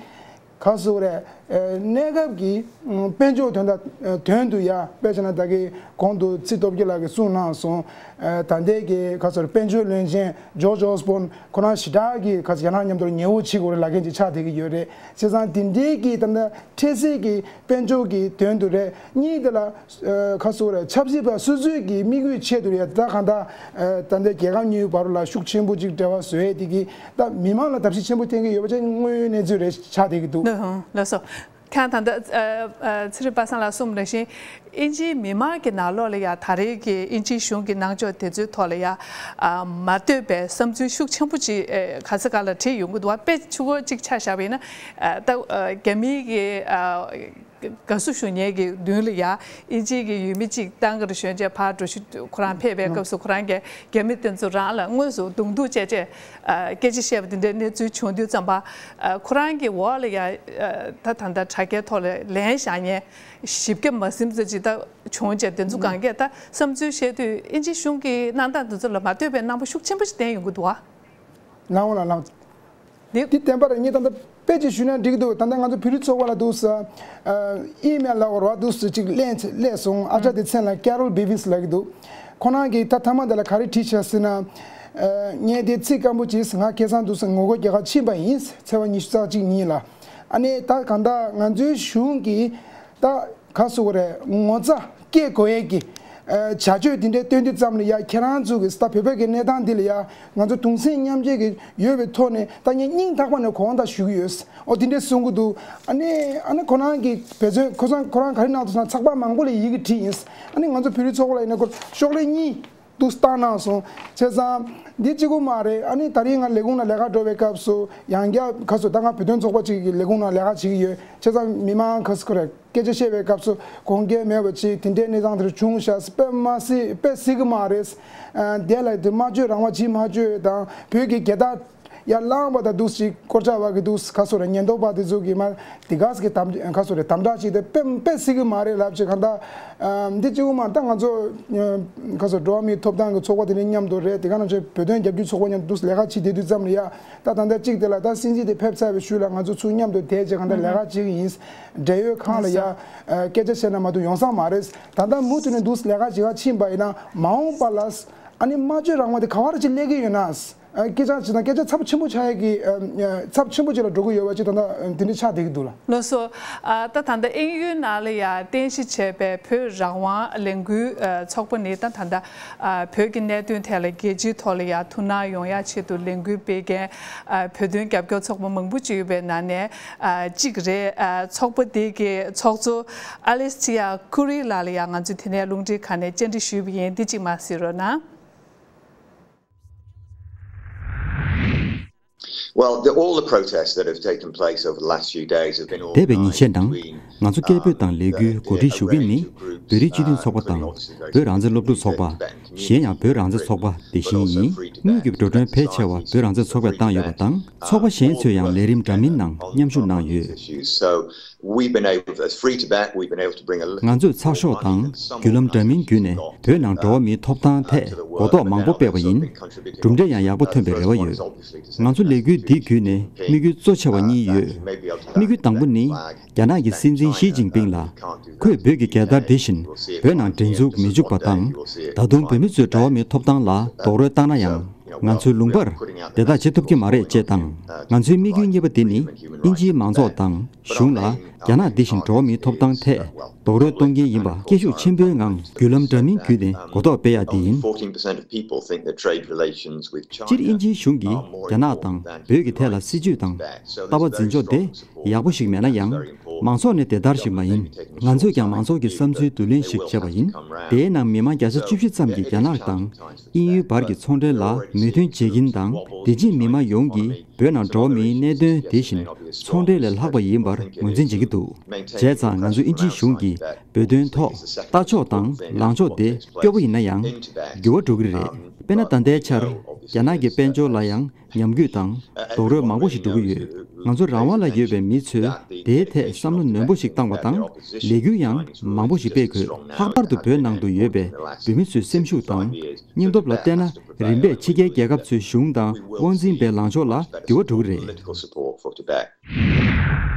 ག་ཟེར་དགོས་རེད། ཨ་གནས་སྐབས་ཀྱི་ཨ་དཔལ་འབྱོར་དོན་དག་ཨ་དོན་དུ་ཡ་དཔེ་བྱས་ན་ད་གིན་གོང་དུ་ཚེ་སྟོབས་རྒྱལ་ལགས་ཀྱིས་གསུངས་གནང་སོང་། ཨ་ད་ལྟའི་གི་ག་ཟེར་དགོས་རེད། དཔལ་འབྱོར་བློན་ཆེན་ཇོརྗ་ཨོ་སི་བྷོན་ཁོ་རང་ཞེ་དྲག་གི་ག་ཟེར་རྒྱ་ནག་མཉམ་དུ་ཉེ་བོ་བྱེད་དགོས་རེད་ལབ་མཁན་ཅིག་ཆགས་བསྡད་ཀྱི་ཡོད་རེད། བྱས་ཙང་དེ་འདྲའི་གི་ད་ལྟ་འཕྲལ་སེལ་གྱི་དཔལ་འབྱོར་གྱི་དོན་དུ་རེད། གཉིས་དེ་ལ་ཨ་ག་ཟེར་དགོས་རེད། ཆབ་སྲིད་པ་སོ་སོའི་གི་དམིགས་ཡུལ་ཆེད་དུ་རེད། ད་གང་ལྟར་ཨ་ད་ལྟའི་རྒྱལ་ཁབ་གཉིས་བར་ལ་ཤུགས་ཆེན་པོ་ཅིག་འབྲེལ་བ་བཟོ་ཡས་དེ་གིས་ད་མི་མང་ལ་བརྡབ་གསིག་ཆེན་པོ་བསྟན་གྱི་ཡོད་པ་ཅིག་དངོས་ཡོད་གནས་ཚུལ་རེད་ཆགས་བསྡད་ཀྱི་འདུག་ལགས་སོ། ལགས་སོ། ཁྱེད་རང་ད་ལྟ་ཨ་ཨ་ཚེ་རིང་པ་སངས་ལགས་གསུངས་པ་ནང་བཞིན་དབྱིན་ཇིའི་མི་མང་གི་ནང་ལོགས་ལ་ཡ་ད་རེས་ཀྱི་དབྱིན་ཇིའི་གཞུང་གི་གནང་ཕྱོགས་དེ་ཚོའི་ཐོག་ལ་ཡ་ཨ་མ་བསྟོད་པའི་བསམ་ཚུལ་ཤུགས་ཆེན་པོ་ཅིག་ཨ་ག་ས་ག་ལ་བྲིས་ཡོང་གི་འདུག་བ། དཔེ་ཆུང་ངུ་ཅིག་ཆ་བཞག་པ་ཡིན་ན་ཨ་ད་ཨ་རྒྱ་མིའི་གི་ཨ་དགའ་བསུ་ཞུ་མཁན་གྱི་མདུན་ལ་ཡ་དབྱིན་ཇིའི་གི་ཡུལ་མི་གཅིག་ཏང་གིར་ཞོན་བྱས་ཕར་འགྲོ་ཞུ། ཁོ་རང་ཕེབས་པའི་སྐབས་སུ་ཁོ་རང་གིས་རྒྱ་མི་དེ་ཚོ་རང་ལ་དངོས་སུ་གདོང་ཐུག་བྱས་བྱས་ཨ་སྐད་ཆ་བཤད་པ་དེ་འདྲའི་གནས་ཚུལ་བྱུང་དུས་ཙམ་པ། ཨ་ཁོ་རང་གི་འོག་ལ་ཡ་ཨ་ད་ད་ལྟ་དྲ་རྒྱའི་ཐོག་ལ་ལན་བཞག་མཁན་བཞི་བརྒྱ་མ་ཟིན་ཙམ་ཅིག་ད་བྱུང་བྱས། དེ་ཚོ་གང་གས་ད་བསམ་ཚུལ་བཤད་དུས་དབྱིན་ཇིའི་གཞུང་གི་གནང་སྟངས་དེ་ཚོ་ལ་མ་བསྟོད་པའི་གནང་པ་ཤུགས་ཆེན་པོ་ཞིག་བསྟན་ཡོང་གི་འདུག་ཨ། ལགས་འོང་ལགས་ལགས། འདི་འདི་བདེན་པ་རེད། ངས་ད་ལྟ་དཔེ་ཅིག་ཞུས་ན་འགྲིག་གི་འདུག་ད་ལྟ་ང་ཚོ་བོད་རིགས་ཚོགས་པ་ལ་འདུག་ས། ཨ་ཨི་མེལ་ལ་འོར་བ་འདུག་ས་ཅིག་སླེབས་སླེབས་སོང་། ཨ་ཅག་དེ་མཚན་ལ་Carol Bevis ལབ་ཀྱི་འདུག་ཁོ་རང་གིས་ད་མཐའ་མ་དེ་ལ་ག་རེ་བྲིས་བཞག་ཟེར་ན། ཨ་ངས་དེ་ཚིག་སྐམ་པོ་ཅིག་ང་ཁ་སང་འདུག་ས་ངོ་རྒོལ་རྒྱག་གར་ཕྱིན་པ་ཡིན། ཚེས་པ་ཉི་ཤུ་རྩ་གཅིག་ཉིན་ལ། ཨ་ནི་ད་གང་ལྟར་ང་ཚོའི་གཞུང་གིས་ད་ག་ཟེར་དགོས་རེད། ངོ་ཚ་སྐྱེ་དགོས་ཡས་ཀྱི་ཨ་བྱ་སྤྱོད་དེ་འདྲའི་སྟོན་དུས་ཙམ་ལ་ཡ། ཁྱེད་རང་ཚོ་གིས་ད་བོད་པའི་གི་གནས་སྟངས་འདི་ལ་ཡ་ང་ཚོ་གདུང་སེམས་མཉམ་སྐྱེད་ཀྱི་ཡོད་པའི་ཐོག་ནས་ད་ངས་སྙིང་ཐག་པ་ནས་དགོངས་དག་ཞུ་གི་ཡོད། ཨོ་དེ་འདྲས་གསུང་གི་འདུག་ཨ་ནི་ཨ་ནི་ཁོ་རང་གི་འབད་བརྩོན་ཁོ་ཚང་ཁོ་རང་ག་རེ་གནང་འདུག་ཟེར་ན། ཚགས་པར་མང་པོ་ལ་ཡི་གེ་བྲིས་ཡིན། ཨ་ནི་ང་ཚོ་བོད་རིགས་ཚོགས་པ་ལ་ཡིན་ན་ཁོ་ཤོག་ལྷེ་གཉིས་འདུག་བཏང་གནང་སོང་། བྱས་ཙང་འདི་གཅིག་པུ་མ་རེད། ཨ་ནི་ད་རིང་ང་ལས་ཁུངས་ནང་ལས་ཀ་འགྲོ་བའི་སྐབས་སུ་ཡང་བསྐྱར་ག་ཟེར། ད་ང་བོད་དོན་ཚོགས་པ་ཅིག་གི་ལས་ཁུངས་ནང་ལས་ཀ་བྱེད་ཀྱི་ཡོད། བྱས་ཙང་མི་མང་ག་ཟེར་དགོས་རེད། སྐད་ཆ་བཤད་པའི་སྐབས་སུ་དགོངས་འགལ་མེད་པ་ཅིག་དེ་འདྲའི་གནས་སྟངས་དེར་བྱུང་ཤག་དཔེ་མ་སྲིད་དཔེ་སྲིད་གི་མ་རེད། ཨ་དེ་ལ་དེ་སྨྲ་བརྗོད་རང་དབང་ཅིག་སྨྲ་བརྗོད་དང་བོད་ཀྱི་རྒྱལ་དར་ཡར་བསླངས་པ་དང་འདུག་ཅིག་སྐོར་ཆ་བ་གི་འདུག་ག་ཟེར་དགོས་རེད། ཉེན་རྟོག་པ་དེ་ཚོ་གི་མར་དེ་ག་ཟེར་གི་དམ་ག་ཟེར་དགོས་རེད། དམ་དྲག་ཅིག་དེ་དཔེ་དཔེ་སྲིད་གི་མ་རེད་ལབ་ཅིག་གང་ལྟར་ཨ་འདི་གཅིག་པུ་མ་རེད། ད་ང་ཚོ་ཨ་ག་ཟེར་དགོས་རེད། འགྲོ་བ་མིའི་ཐོབ་ཐང་གི་ཚོགས་པ་དེ་འདྲ་མཉམ་དུ་རེད། དེ་ག་ནང་བཞིན་བོད་དོན་རྒྱབ་སྐྱོར་ཚོགས་པ་མཉམ་དུ་འདུག་ལས་ཀ་བྱེད་བསྡད་དུས་ཙམ་ལ་ཡ། ད་ད་ལྟ་གཅིག་དེ་ལ་ད་སྲིད་འཛིན་དེ་ཕེབས་ཚར་བའི་ཤུལ་ལ་ང་ཚོ་ཚུར་མཉམ་དུ་བསྡད་བྱས་གང་ལྟར་ལས་ཀ་བྱེད་ཀྱི་ཡིན། འབྲེལ་ཡོད་ཁང་ལ་ཡ་ཨ་སྐད་ཆ་བཤད་ན་མ་གཏོགས་ཡོང་ས་མ་རེད། ད་ལྟ་མུ་མཐུད་ནས་འདུག་ལས་ཀ་བྱེད་ག་ཕྱིན་པ་ཡིན་ན་མ་འོངས་པ་ལ་ཨ་ནི་སྨྲ་བརྗོད་རང་དབང་དེ་ག་བར་ཅིག་སླེབས་ཀྱི་ཡོད་ན། ཨ་སྐད་ཆ་བྱས་ན་སྐད་ཆ་ཚབས་ཆེན་པོ་ཆགས་ཡས་ཀྱི་ཨ་ཚབས་ཆེན་པོ་ཅིག་ལ་འགྲོ་གི་ཡོད་པ་ཅིག་ད་ལྟ་དེ་འདྲ་ཆགས་བསྡད་ཀྱི་འདུག་ལ། ལགས་སོ། ཨ་ད་ད་ལྟ་དབྱིན་ཡུལ་ནང་ལ་ཡ་རྟེན་གཞི་བྱས་པའི་བོད་རང་དབང་ལས་འགུལ་ཨ་ཚོགས་པ་ནི་ད་ད་ལྟ་ཨ་བོད་ཀྱི་གནད་དོན་ཐད་ལ་རྒྱལ་སྤྱིའི་ཐོག་ལ་ཡ་ཐུགས་སྣང་ཡོང་ཡ་ཆེད་དུ་ལས་འགུལ་སྤེལ་མཁན་ཨ་བོད་དོན་རྒྱབ་སྐྱོར་ཚོགས་པ་མང་པོ་ཅིག་ཡོད་པའི་ནང་ནས་ཨ་གཅིག་རེད། ཨ་ཚོགས་པ་དེ་གི་ཚོགས་གཙོ་ཨ་ལིས་ཐི་ཡ་ཁུ་རི་ལགས་ལ་ཡ་ང་ཚོས་དེ་ནས་རླུང་འཕྲིན་ཁང་ནས་བཅར་འདྲི་ཞུས་པ་ཡིན། འདི་གཅིག་མར་གཟིགས་རོགས་གནང་། Well, the, all the protests that have taken place over the last few days have been འདས་པའི་ཉིན་ཤས་ནང་ང་ཚོ་སྐད་འབོད་དང་ལས་འགུལ་གོ་སྒྲིག་ཞུ་མཁན་ནི་བོད་རིགས་སྤྱི་མཐུན་ཚོགས་པ་དང་བོད་རང་བཙན་སློབ་ཕྲུག་ཚོགས་པ། གཞན་ཡང་བོད་རང་བཙན་ཚོགས་པ་དེ་བཞིན་ཡིན། དངུལ་གྱི་འགྲོ་གྲོན་ཕལ་ཆེ་བ་བོད་རང་བཙན་ཚོགས་པས་བཏང་ཡོད་པ་དང་། ཚོགས་པ་གཞན་ཚོས་ཡང་ལས་རིམ་འདྲ་མིན་ནང་མཉམ་ཞུགས་གནང་ཡོད། We've been able, as Free Tibet, we've been able to bring a little ང་ཚོས་ཚགས་ཤོག་དང་བརྒྱུད་ལམ་འདྲ་མིན་བརྒྱུད་ནས་བོད་ནང་འགྲོ་བ་མིའི་ཐོབ་ཐང་ཐད་གོ་རྟོགས་མང་པོ་སྤེལ་བ་ཡིན། གྲུབ་འབྲས་ཡང་ཡག་པོ་ཐོན་པའི་རེ་བ་ཡོད། ང་ཚོ་ལས་འགུལ་འདི་བརྒྱུད་ནས་དམིགས་ཡུལ་གཙོ་ཆེ་བ་གཉིས་ཡོད། དམིགས་ཡུལ་དང་པོ་ནི། རྒྱ་ནག་གི་སྲིད་འཛིན་ཞི་ཅིན་ཕིང་ལ། ཁོས་བོད་ཀྱི་རྒྱལ་དར་འདི་བཞིན་བོད་ནང་སྒྲེང་འཛུགས་མི་འཇུག་པ་དང་། ད་དུང་བོད་མི་ཚོའི་འགྲོ་བ་མིའི་ཐོབ་ཐང་ལ་རྡོག་རོལ་བཏང་ན་ཡང་། ང་ཚོའི་ལུང་པར་དེ་དག་བྱེད་ཐུབ་ཀྱི་མ་རེད་ཅེས་དང་། ང་ཚོའི་དམིགས་ཡུལ་གཉིས་པ་འདི་ནི། དབྱིན་ཇིའི་མང་ཚོགས་དང་གཞུང་ལ། རྒྱ་ནག་འདི་བཞིན་འགྲོ་བ་མིའི་ཐོབ་ཐང་ཐད་རྡོག་རོལ་གཏོང་མཁན་ཡིན་པ་སྐད་ཤུགས་ཆེན་པོའི་ངང་བརྒྱུད་ལམ་འདྲ་མིན་བརྒྱུད་ནས་གོ་རྟོགས་སྤེལ་ཡག་འདི་ཡིན། སྤྱིར་དབྱིན་ཇིའི་གཞུང་གིས་རྒྱ་ནག་དང་བོད་ཀྱི་ཐད་ལ་སྲིད་ཇུས་དང་ལྟ་བ་འཛིན་ཕྱོགས་དེ་ཡག་པོ་ཞིག་མེད་ན་ཡང་། མང་ཚོགས་ནི་དེ་ལྟར་ཞིག་མ་ཡིན། ང་ཚོས་ཀྱང་མང་ཚོགས་ཀྱི་བསམ་ཚུལ་བསྡུ་ལེན་ཞིག་བྱས་པ་ཡིན། དེའི་ནང་མི་མང་བརྒྱ་ཆ་བཅུ་བཞི་ཙམ་གྱིས་རྒྱ་ནག་དང་དབྱིན་ཡུལ་བར་གྱི་ཚོང་འབྲེལ་ལ་མོས་མཐུན་བྱེད་ཀྱིན་དང་། དེ་བཞིན་མི་མང་ཡོངས་ཀྱིས་བོད་ནང་འགྲོ་བ་མིའི་གནད་དོན་དེ་བཞིན་ཚོང་འབྲེལ་ལས་ལྷག་པ་ཡིན་པར་ངོས་འཛིན་བྱེད་ཀྱི་འདུག་བྱས་ཙང་ང་ཚོ་དབྱིན་ཇིའི་གཞུང་གིས་བོད་དོན་ཐོག་ལྟ་ཕྱོགས་དང་ལངས་ཕྱོགས་དེ་སྐྱོ་པོ་ཡིན་ན་ཡང་འགྱུར་བ་འགྲོ་གི་རེད། དཔེར་ན་ད་ལྟའི་ཆར་རྒྱ་ནག་གི་དཔལ་འབྱོར་ལ་ཡང་ཉམས་རྒུད་དང་རྡོག་རོལ་མང་པོ་ཞིག་འགྲོ་གི་ཡོད། ང་ཚོ་རང་དབང་ལ་ཡོད་པའི་མི་ཚོས་དེའི་ཐད་བསམ་བློ་ནན་པོ་ཞིག་བཏང་བ་དང་། ལས་འགུལ་ཡང་མང་པོ་ཞིག་སྤེལ་དགོས། ལྷག་པར་དུ་བོད་ནང་དུ་ཡོད་པའི་བོད་མི་ཚོའི་སེམས་ཤུགས་དང་། སྙིང་སྟོབས་ལ་བལྟས་ན། རིམ་པས་ཕྱི་རྒྱལ་རྒྱལ་ཁབ་ཚོའི་གཞུང་དང་དབང་འཛིན་པའི་ལངས་ཕྱོགས་ལ་འགྱུར་བ་འགྲོ་གི་རེད།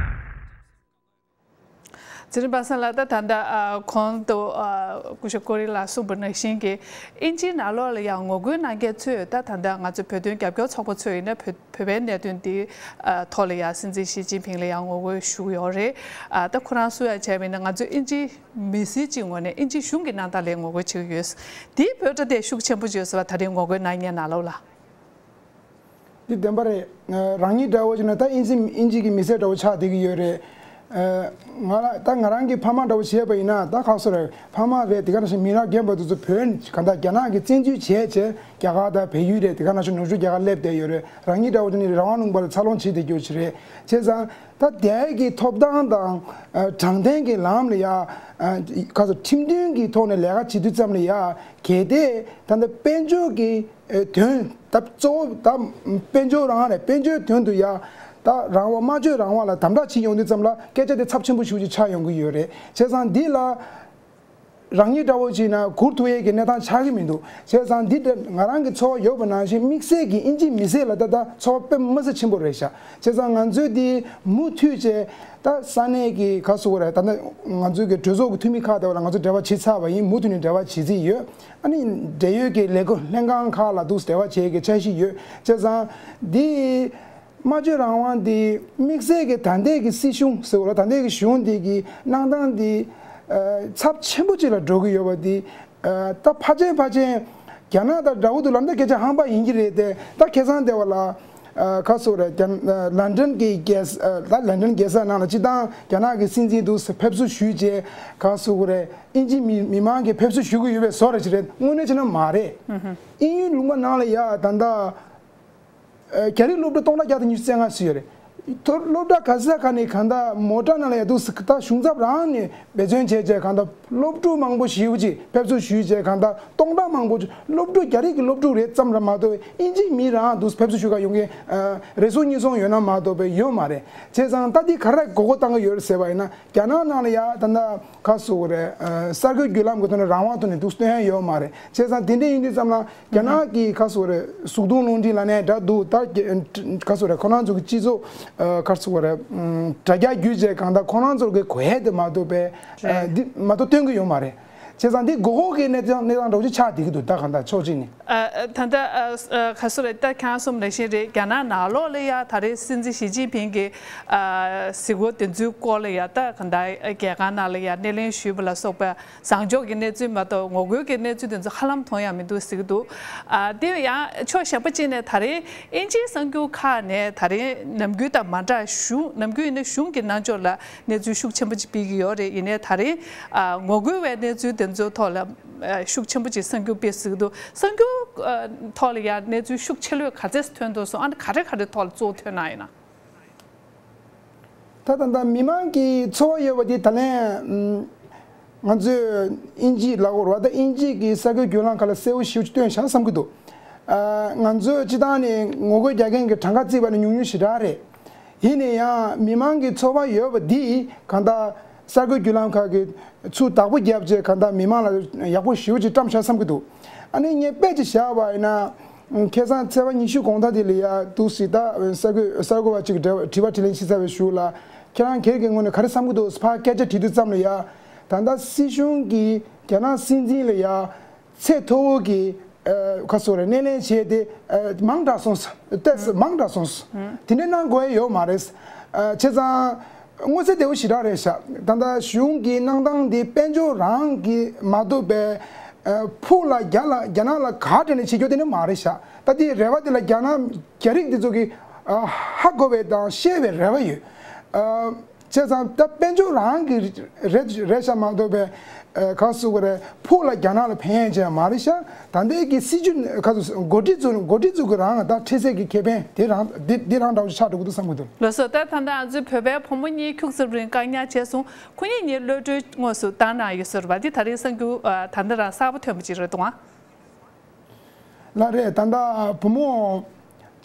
ཚེ་རིང་པ་སངས་ལགས། ད་ད་ལྟ་ཨ་གོང་དུ་ཨ་སྐུ་ཞབས་ཀོ་རི་ལགས་གསུངས་པ་ནང་བཞིན་གྱི་དབྱིན་ཇིའི་ནང་ལོགས་ལ་ཡང་ངོ་རྒོལ་གནང་མཁན་ཚོས། ད་ད་ལྟ་ང་ཚོ་བོད་དོན་རྒྱབ་སྐྱོར་ཚོགས་པ་ཚོས་ཡིན་ན་བོད་བོད་པའི་གནད་དོན་འདི་ཨ་ཐོག་ལ་ཡང་སྲིད་འཛིན་ཞི་ཅིན་ཕིང་ལ་ཡང་ངོ་རྒོལ་ཞུ་གི་ཡོད་རེད། ཨ་ད་ཁོ་རང་གསུང་ཡ་བྱས་པ་ཡིན་ན། ང་ཚོ་དབྱིན་ཇིའི་མི་སེར་གྱི་ངོས་ནས་དབྱིན་ཇིའི་གཞུང་གི་གནང་སྟངས་ལ་ངོ་རྒོལ་བྱེད་ཀྱི་ཡོད། འདིའི་འབོད་སྒྲ་དེ་ཤུགས་ཆེན་པོ་ཅིག་ཡོད་ས་རེད་པ། ད་རེས་ངོ་རྒོལ་གནང་མཁན་ནང་ལོགས་ལ། འདི་བདེན་པ་རེད། ཨ་རང་ཉིད་འདྲ་བོ་བྱས་ན་ད་དབྱིན་ཇི་དབྱིན་ཇི་གི་མི་སེར་འདྲ་བོ་ཆགས་བསྡད་ཀྱི་ཡོད་རེད། ཨ་ང་ལ་ད་ང་རང་གི་ཕ་མ་འདྲ་བོ་བྱས་པ་ཡིན་ན། ད་ཁག་སོ་རེད། ཕ་མ་རེད། དེ་ག་ནང་བཞིན་མི་རབས་རྒན་པ་དེ་ཚོ་བོད་གང་ལྟར་རྒྱ་ནག་གིས་བཙན་འཛུལ་བྱས་བྱས་རྒྱ་གར་དང་བལ་ཡུལ་རེད། དེ་ག་ནང་བཞིན་ནུབ་ཕྱོགས་རྒྱ་གར་སླེབས་བསྡད་ཡོད་རེད། རང་ཉིད་འདྲ་བོ་བྱས་ན་རང་དབང་ལུང་པ་ལ་འཚར་ལོངས་བྱེད་བསྡད་རྒྱུ་ཞིག་རེད། བྱས་ཙང་ད་དེ་གི་ཐོབ་ཐང་དང་ཨ་དྲང་བདེན་གྱི་ལམ་ལ་ཡ། ཨ་ཁ་སོ་ཁྲིམས་མཐུན་གྱི་ཐོག་ནས་ལས་ཀ་བྱེད་དུས་ཙམ་ལ་ཡ། གལ་ཏེ་ད་ལྟ་དཔལ་འབྱོར་གྱི་ཨེ་དོན་ད་གཙོ་བོ་ད་དཔལ་འབྱོར་རང་རེད། དཔལ་འབྱོར་དོན་དུ་ཡ་ད་རང་དབང་སྨྲ་བརྗོད་རང་དབང་ལ་དམ་དྲག་བྱེད་ཡོང་དུས་ཙམ་ལ་སྐད་ཆ་དེ་ཚབས་ཆེན་པོ་ཞེ་པོ་ཅིག་ཆགས་ཡོང་གི་ཡོད་རེད། བྱས་ཙང་འདི་ལ་ རང་ཉིད་འདྲ་བོ་ཅིག་ན་སྒུག་ཐུབ་ཡས་ཀྱི་གནས་སྟངས་ཆགས་ཀྱི་མི་འདུག་བྱས་ཙང་འདི་འདྲ་ང་རང་གི་ཚོར་བ་ཡོད་པ་ནང་བཞིན་དམིགས་བསལ་གྱི་དབྱིན་ཇི་མི་སེར་ལ་ད་ལྟ་ཚོར་བ་དཔེ་མི་སྲིད་ཆེན་པོ་རེད་ཤག་བྱས་ཙང་ང་ཚོས་འདི་མུ་མཐུད་བྱས་ད་ས་གནས་ཀྱི་ག་ཟེར་དགོས་རེད། ད་ལྟ་ང་ཚོའི་གི་གྲོས་ཚོགས་ཀྱི་འཐུས་མི་ཁག་དེ་བ་ལ་ང་ཚོ་འབྲེལ་བ་བྱེད་ཚར་བ་ཡིན། མུ་མཐུད་ནས་འབྲེལ་བ་བྱེད་རྩིས་ཡོད། ཨ་ནི་འབྲེལ་ཡོད་ཀྱི་ལས་ཁུངས་ལྷན་ཁང་ཁག་ལ་འདུག་འབྲེལ་བ་བྱེད་ཀྱི་འཆར་གཞི་ཡོད། བྱས་ཙང་འདི། སྨྲ་བརྗོད་རང་དབང་འདི་དམིགས་བསལ་གྱི་ད་ལྟའི་གི་སྲིད་གཞུང་ཟེར་བ་ལ་ད་ལྟའི་གི་གཞུང་འདི་གི་གནང་སྟངས་འདི་ཚབས་ཆེན་པོ་ཅིག་ལ་འགྲོ་གི་ཡོད་པ་འདི། ད་ཕལ་ཆེར་ཕལ་ཆེར་རྒྱ་ནག་དང་འདྲ་བོ་འདུག་ལབ་ན་སྐད་ཆ་ཧམ་པ་ཡིན་གྱི་རེད་དེ། ད་ཁ་སང་དེ་བ་ལ་ག་ཟེར་དགོས་རེད། རྒྱ་ལན་ཌན་གྱི་རྒྱལ་ས་ད་ལན་ཌན་རྒྱལ་ས་ནང་ལ་སྤྱི་བཏང་རྒྱ་ནག་གི་སྲིད་འཛིན་འདུག་ཕེབས་བསུ་ཞུས་རྗེས་ག་ཟེར་དགོས་རེད། དབྱིན་ཇི་མི་མི་མང་གིས་ཕེབས་བསུ་ཞུ་གི་ཡོད་པའི་བཟོ་འདྲ་ཅིག་རེད། དངོས་གནས་བྱས་ན་མ་རེད། དབྱིན་ཡུལ་ལུང་པ་ནང་ལ་ཡ་ད་ལྟ། རྒྱ་རིགས་སློབ་ཕྲུག་སྟོང་ཕྲག་བརྒྱ་དང་ཉི་ཤུ་རྩ་ལྔ་ཞིག་ཡོད་རེད། ཐོ་སློབ་གྲྭ་ག་ས་ག་ནས་གང་ལྟར་མོ་ཊ་ནང་ལ་ཡ་འདུག་ཟེར་ད་གཞུང་ཚབ་རང་ནས་འབད་བརྩོན་བྱས་བྱས་གང་ལྟར་སློབ་ཕྲུག་མང་པོ་ཞེ་པོ་ཅིག་ཕེབས་བསུ་ཞུས་བྱས་གང་ལྟར་སྟོང་ཕྲག་མང་པོ་ཅིག་སློབ་ཕྲུག་རྒྱ་རིགས་ཀྱི་སློབ་ཕྲུག་རེད་ཙམ་ར་མ་གཏོགས་དབྱིན་ཇིའི་མི་རང་འདུག་ཕེབས་བསུ་ཞུ་ག་ཡོང་མཁན་རེ་ཟུང་གཉིས་ཟུང་ཡོད་ན་མ་གཏོགས་པའི་ཡོད་མ་རེད། བྱས་ཙང་ད་འདི་ག་རེ་མགོ་སྐོར་བཏང་གི་ཡོད་རེད་ཟེར་བ་ཡིན་ན། རྒྱ་ནག་ནང་ལ་ཡ་ད་ལྟ་ག་ཟེར་དགོས་རེད། གསར་འགོད་བརྒྱུད་ལམ་གྱི་ཐོག་ནས་རང་དབང་ཐོག་ནས་འདུག་སྟོན་ཡ་ཡོད་མ་རེད། བྱས་ཙང་དེ་འདྲ་ཡིན་དུས་ཙམ་ལ་རྒྱ་ནག་གི་ག་ཟེར་དགོས་རེད། གཟུགས་མཐོང་རླུང་འཕྲིན་ལབ་ནའི་འདྲ་འདུག་ད་ག་ཟེར་དགོས་རེད། ཁོ་རང་ཚོ་གི་སྤྱི་ཚོགས་ག་ཟེར་དགོས་རེད། དྲ་རྒྱ་བརྒྱུད་བྱས་གང་ལྟར་ཁོ་རང་ཚོ་གི་གོ་ཡ་དེ་མ་གཏོགས་པའི་འདི་མ་གཏོགས་སྟོན་གི་ཡོད་མ་རེད། བྱས་ཙང་འདི་མགོ་སྐོར་གྱི་གནས་སྟངས་གནས་སྟངས་འདྲ་བོ་ཅིག་ཆགས་བསྡད་ཀྱི་འདུག་ད་གང་ལྟར་ཕྱོགས་གཅིག་ནས། ད་ལྟ་ག་ཟེར་རེད། ད་ཁྱེད་རང་གསུངས་ནང་བཞིན་རེད། རྒྱ་ནག་ནང་ལོགས་ལ་ཡ་ད་རེས་སྲིད་འཛིན་ཞི་ཅིན་ཕིང་གིས་གཟིགས་སྐོར་དེ་ཚོའི་སྐོར་ལ་ཡ་ད་གང་ལྟར་རྒྱལ་ཁང་ནང་ལ་ཡ་སྣེ་ལེན་ཞུས་པ་ལ་སོགས་པ་བཟང་ཕྱོགས་ཀྱི་གནས་ཚུལ་མ་གཏོགས་ངོ་རྒོལ་གྱི་གནས་ཚུལ་དེ་ཚོ་ཧ་ལམ་མཐོང་ཡ་མི་འདུག་ཟེར་གྱི་འདུག་དེ་ཡང་ཕྱོགས་གཞན་པ་གཅིག་ནས་ད་རེས་དབྱིན་ཇིའི་གསར་འགྱུར་ཁག་ནས་ད་རེས་ནམ་རྒྱུན་དང་མ་འདྲ་གཞུང་ནམ་རྒྱུན་ཡིན་ན་གཞུང་གི་ནང་ཕྱོགས་ལ་གནས་ཚུལ་ཤུགས་ཆེན་པོ་ཅིག་སྤེལ་གྱི་ཡོད་རེད། ཡིན་ནའི་ད་རེས་ངོ་རྒོལ་བའི་གནས་ཚུལ་དེ་ཚོའི་ཐོག་ལ། ཤུགས་ཆེན་པོ་ཅིག་གསར་འགྱུར་སྤེལ་ཟིན་འདུག་གསར་འགྱུར་ཐོག་ལ་ཡང་གནས་ཚུལ་ཤུགས་ཆེ་ལོས་ག་ཚད་ཐོན་འདུག་སོང་། ཨ་ནི་ག་རེ་ག་རེ་ཐོག་ལ་གཙོ་བོ་ཐོན་གནང་ཡིན་ན། ད་ད་ལྟ་མི་མང་གི་ཚོར་བ་ཡོད་པ་དེ་ད་ལན་ང་ཚོས་དབྱིན་ཇིའི་ལ་འོར་བ་ད་དབྱིན་ཇི་གི་གསར་འགྱུར་བརྒྱུད་ལམ་ཁག་ལ་གསལ་བོ་ཞེ་པོ་ཅིག་སྟོན་བཞག་བསམ་གྱི་འདུག་ང་ཚོས་སྤྱི་བཏང་ནས་ངོ་རྒོལ་རྒྱག་མཁན་གྱི་གྲངས་ཀ་བརྩིས་པ་ནི་ཉུང་ཉུང་ཞེ་དྲག་རེད། ཡིན་ན་ཡང་མི་མང་གི་ཚོར་བ་ཡོད་པ་འདིས་གང་ལྟར་གསར་འགོད་བརྒྱུད་ལམ་ཁག་གིས་ཚུར་བདག་པོ་བརྒྱབ་བྱས་གང་ལྟར་མི་མང་ལ་ཡག་པོ་ཞེ་པོ་ཅིག་བཀྲམ་བཞག་བསམ་གྱི་འདུག་ཨ་ནི་ངས་དཔེ་ཅིག་བཞག་པ་ཡིན་ན། ཁ་སང་ཚེས་པ་ཉི་ཤུ་དགོང་དག་དེ་ལ་ཡ་འདུག་སེ་ད་གསར་འགོད་གསར་འགོད་པ་ཅིག་གིས་དྲི་བ་དྲི་ལན་ཞུས་ཚར་བའི་གཞུག་ལ་ཁྱེད་རང་སྒེར་གྱི་ངོས་ནས་ག་རེ་བསམ་གྱི་འདུག་ཕར་སྐད་ཆ་དྲིས་དུས་ཙམ་ལ་ཡ། ད་ལྟ་སྲིད་གཞུང་གིས་རྒྱ་ནག་སྲིད་འཛིན་ལ་ཡ། ཚད་མཐོ་བོ་གི་ཨ་ཁ་སོ་རེ་སྣེ་ལེན་བྱས་ཏེ་ཨ་མང་དྲགས་སོང་། ཏེས་མང་དྲགས་སོང་། དེ་འདྲ་གནང་དགོས་ཡ་ཡོད་མ་རེད། ཨ་བྱས་ཙང་མངོན་གསལ་དོད་པོ་ཞེ་དྲག་རེད་ཤག་ད་ལྟ་གཞུང་གི་གནང་སྟངས་འདི་དཔལ་འབྱོར་རང་གི་མ་གཏོགས་པའི་ཨ་ཕུགས་ལ་རྒྱ་ལ་རྒྱ་ནག་ལ་ག་འདྲ་ནས་བྱེད་རྒྱུ་དེ་འདྲ་མ་རེད་ཤག་ད་དེའི་རེ་བ་དེ་ལ་རྒྱ་ནག་རྒྱ་རིགས་དེ་ཚོ་གི་ཨ་ཧ་གོ་བའི་དང་ཤེས་པའི་རེ་བ་ཡོད། ཨ། བྱས་ཙང་ད་དཔལ་འབྱོར་རང་གི་རེད་རེད་ཤག་མ་གཏོགས་པའི་ཨ་ག་ཟེར་དགོས་རེད། ཕུགས་ལ་རྒྱ་ནག་ལ་ཕན་ཡས་ཅན་མ་རེད་ཤག་ད་ལྟའི་གི་སྲིད་ཇུས་ག་ཟེར་འགོ་ཁྲིད་ཚོ་འགོ་ཁྲིད་ཚོ་གི་རང་ད་འཕྲལ་སེལ་གྱི་ཁེ་ཕན་དེ་རང་དེ་དེ་རང་འདྲ་བོ་ཆགས་འགྲོ་གི་འདུག་བསམ་གྱི་འདུག་ལགས་སོ། ད་ད་ལྟ་ང་ཚོའི་བོད་པའི་བུ་མོ་གཉིས་ཁྱུག་ཙམ་རིང་བཀག་ཉར་བྱས་སོང་། ཁོ་གཉིས་གཉིས་གློད་གྲོལ་དངོས་སུ་བཏང་གནང་ཡོད་ཟེར་བ་འདི་ད་རེས་གསར་འགྱུར་ད་ལྟ་རང་གསར་པ་ཐོན་པ་ཅིག་རེད་འདུག་ཨ། ལགས་རེད། ད་ལྟ་བུ་མོ་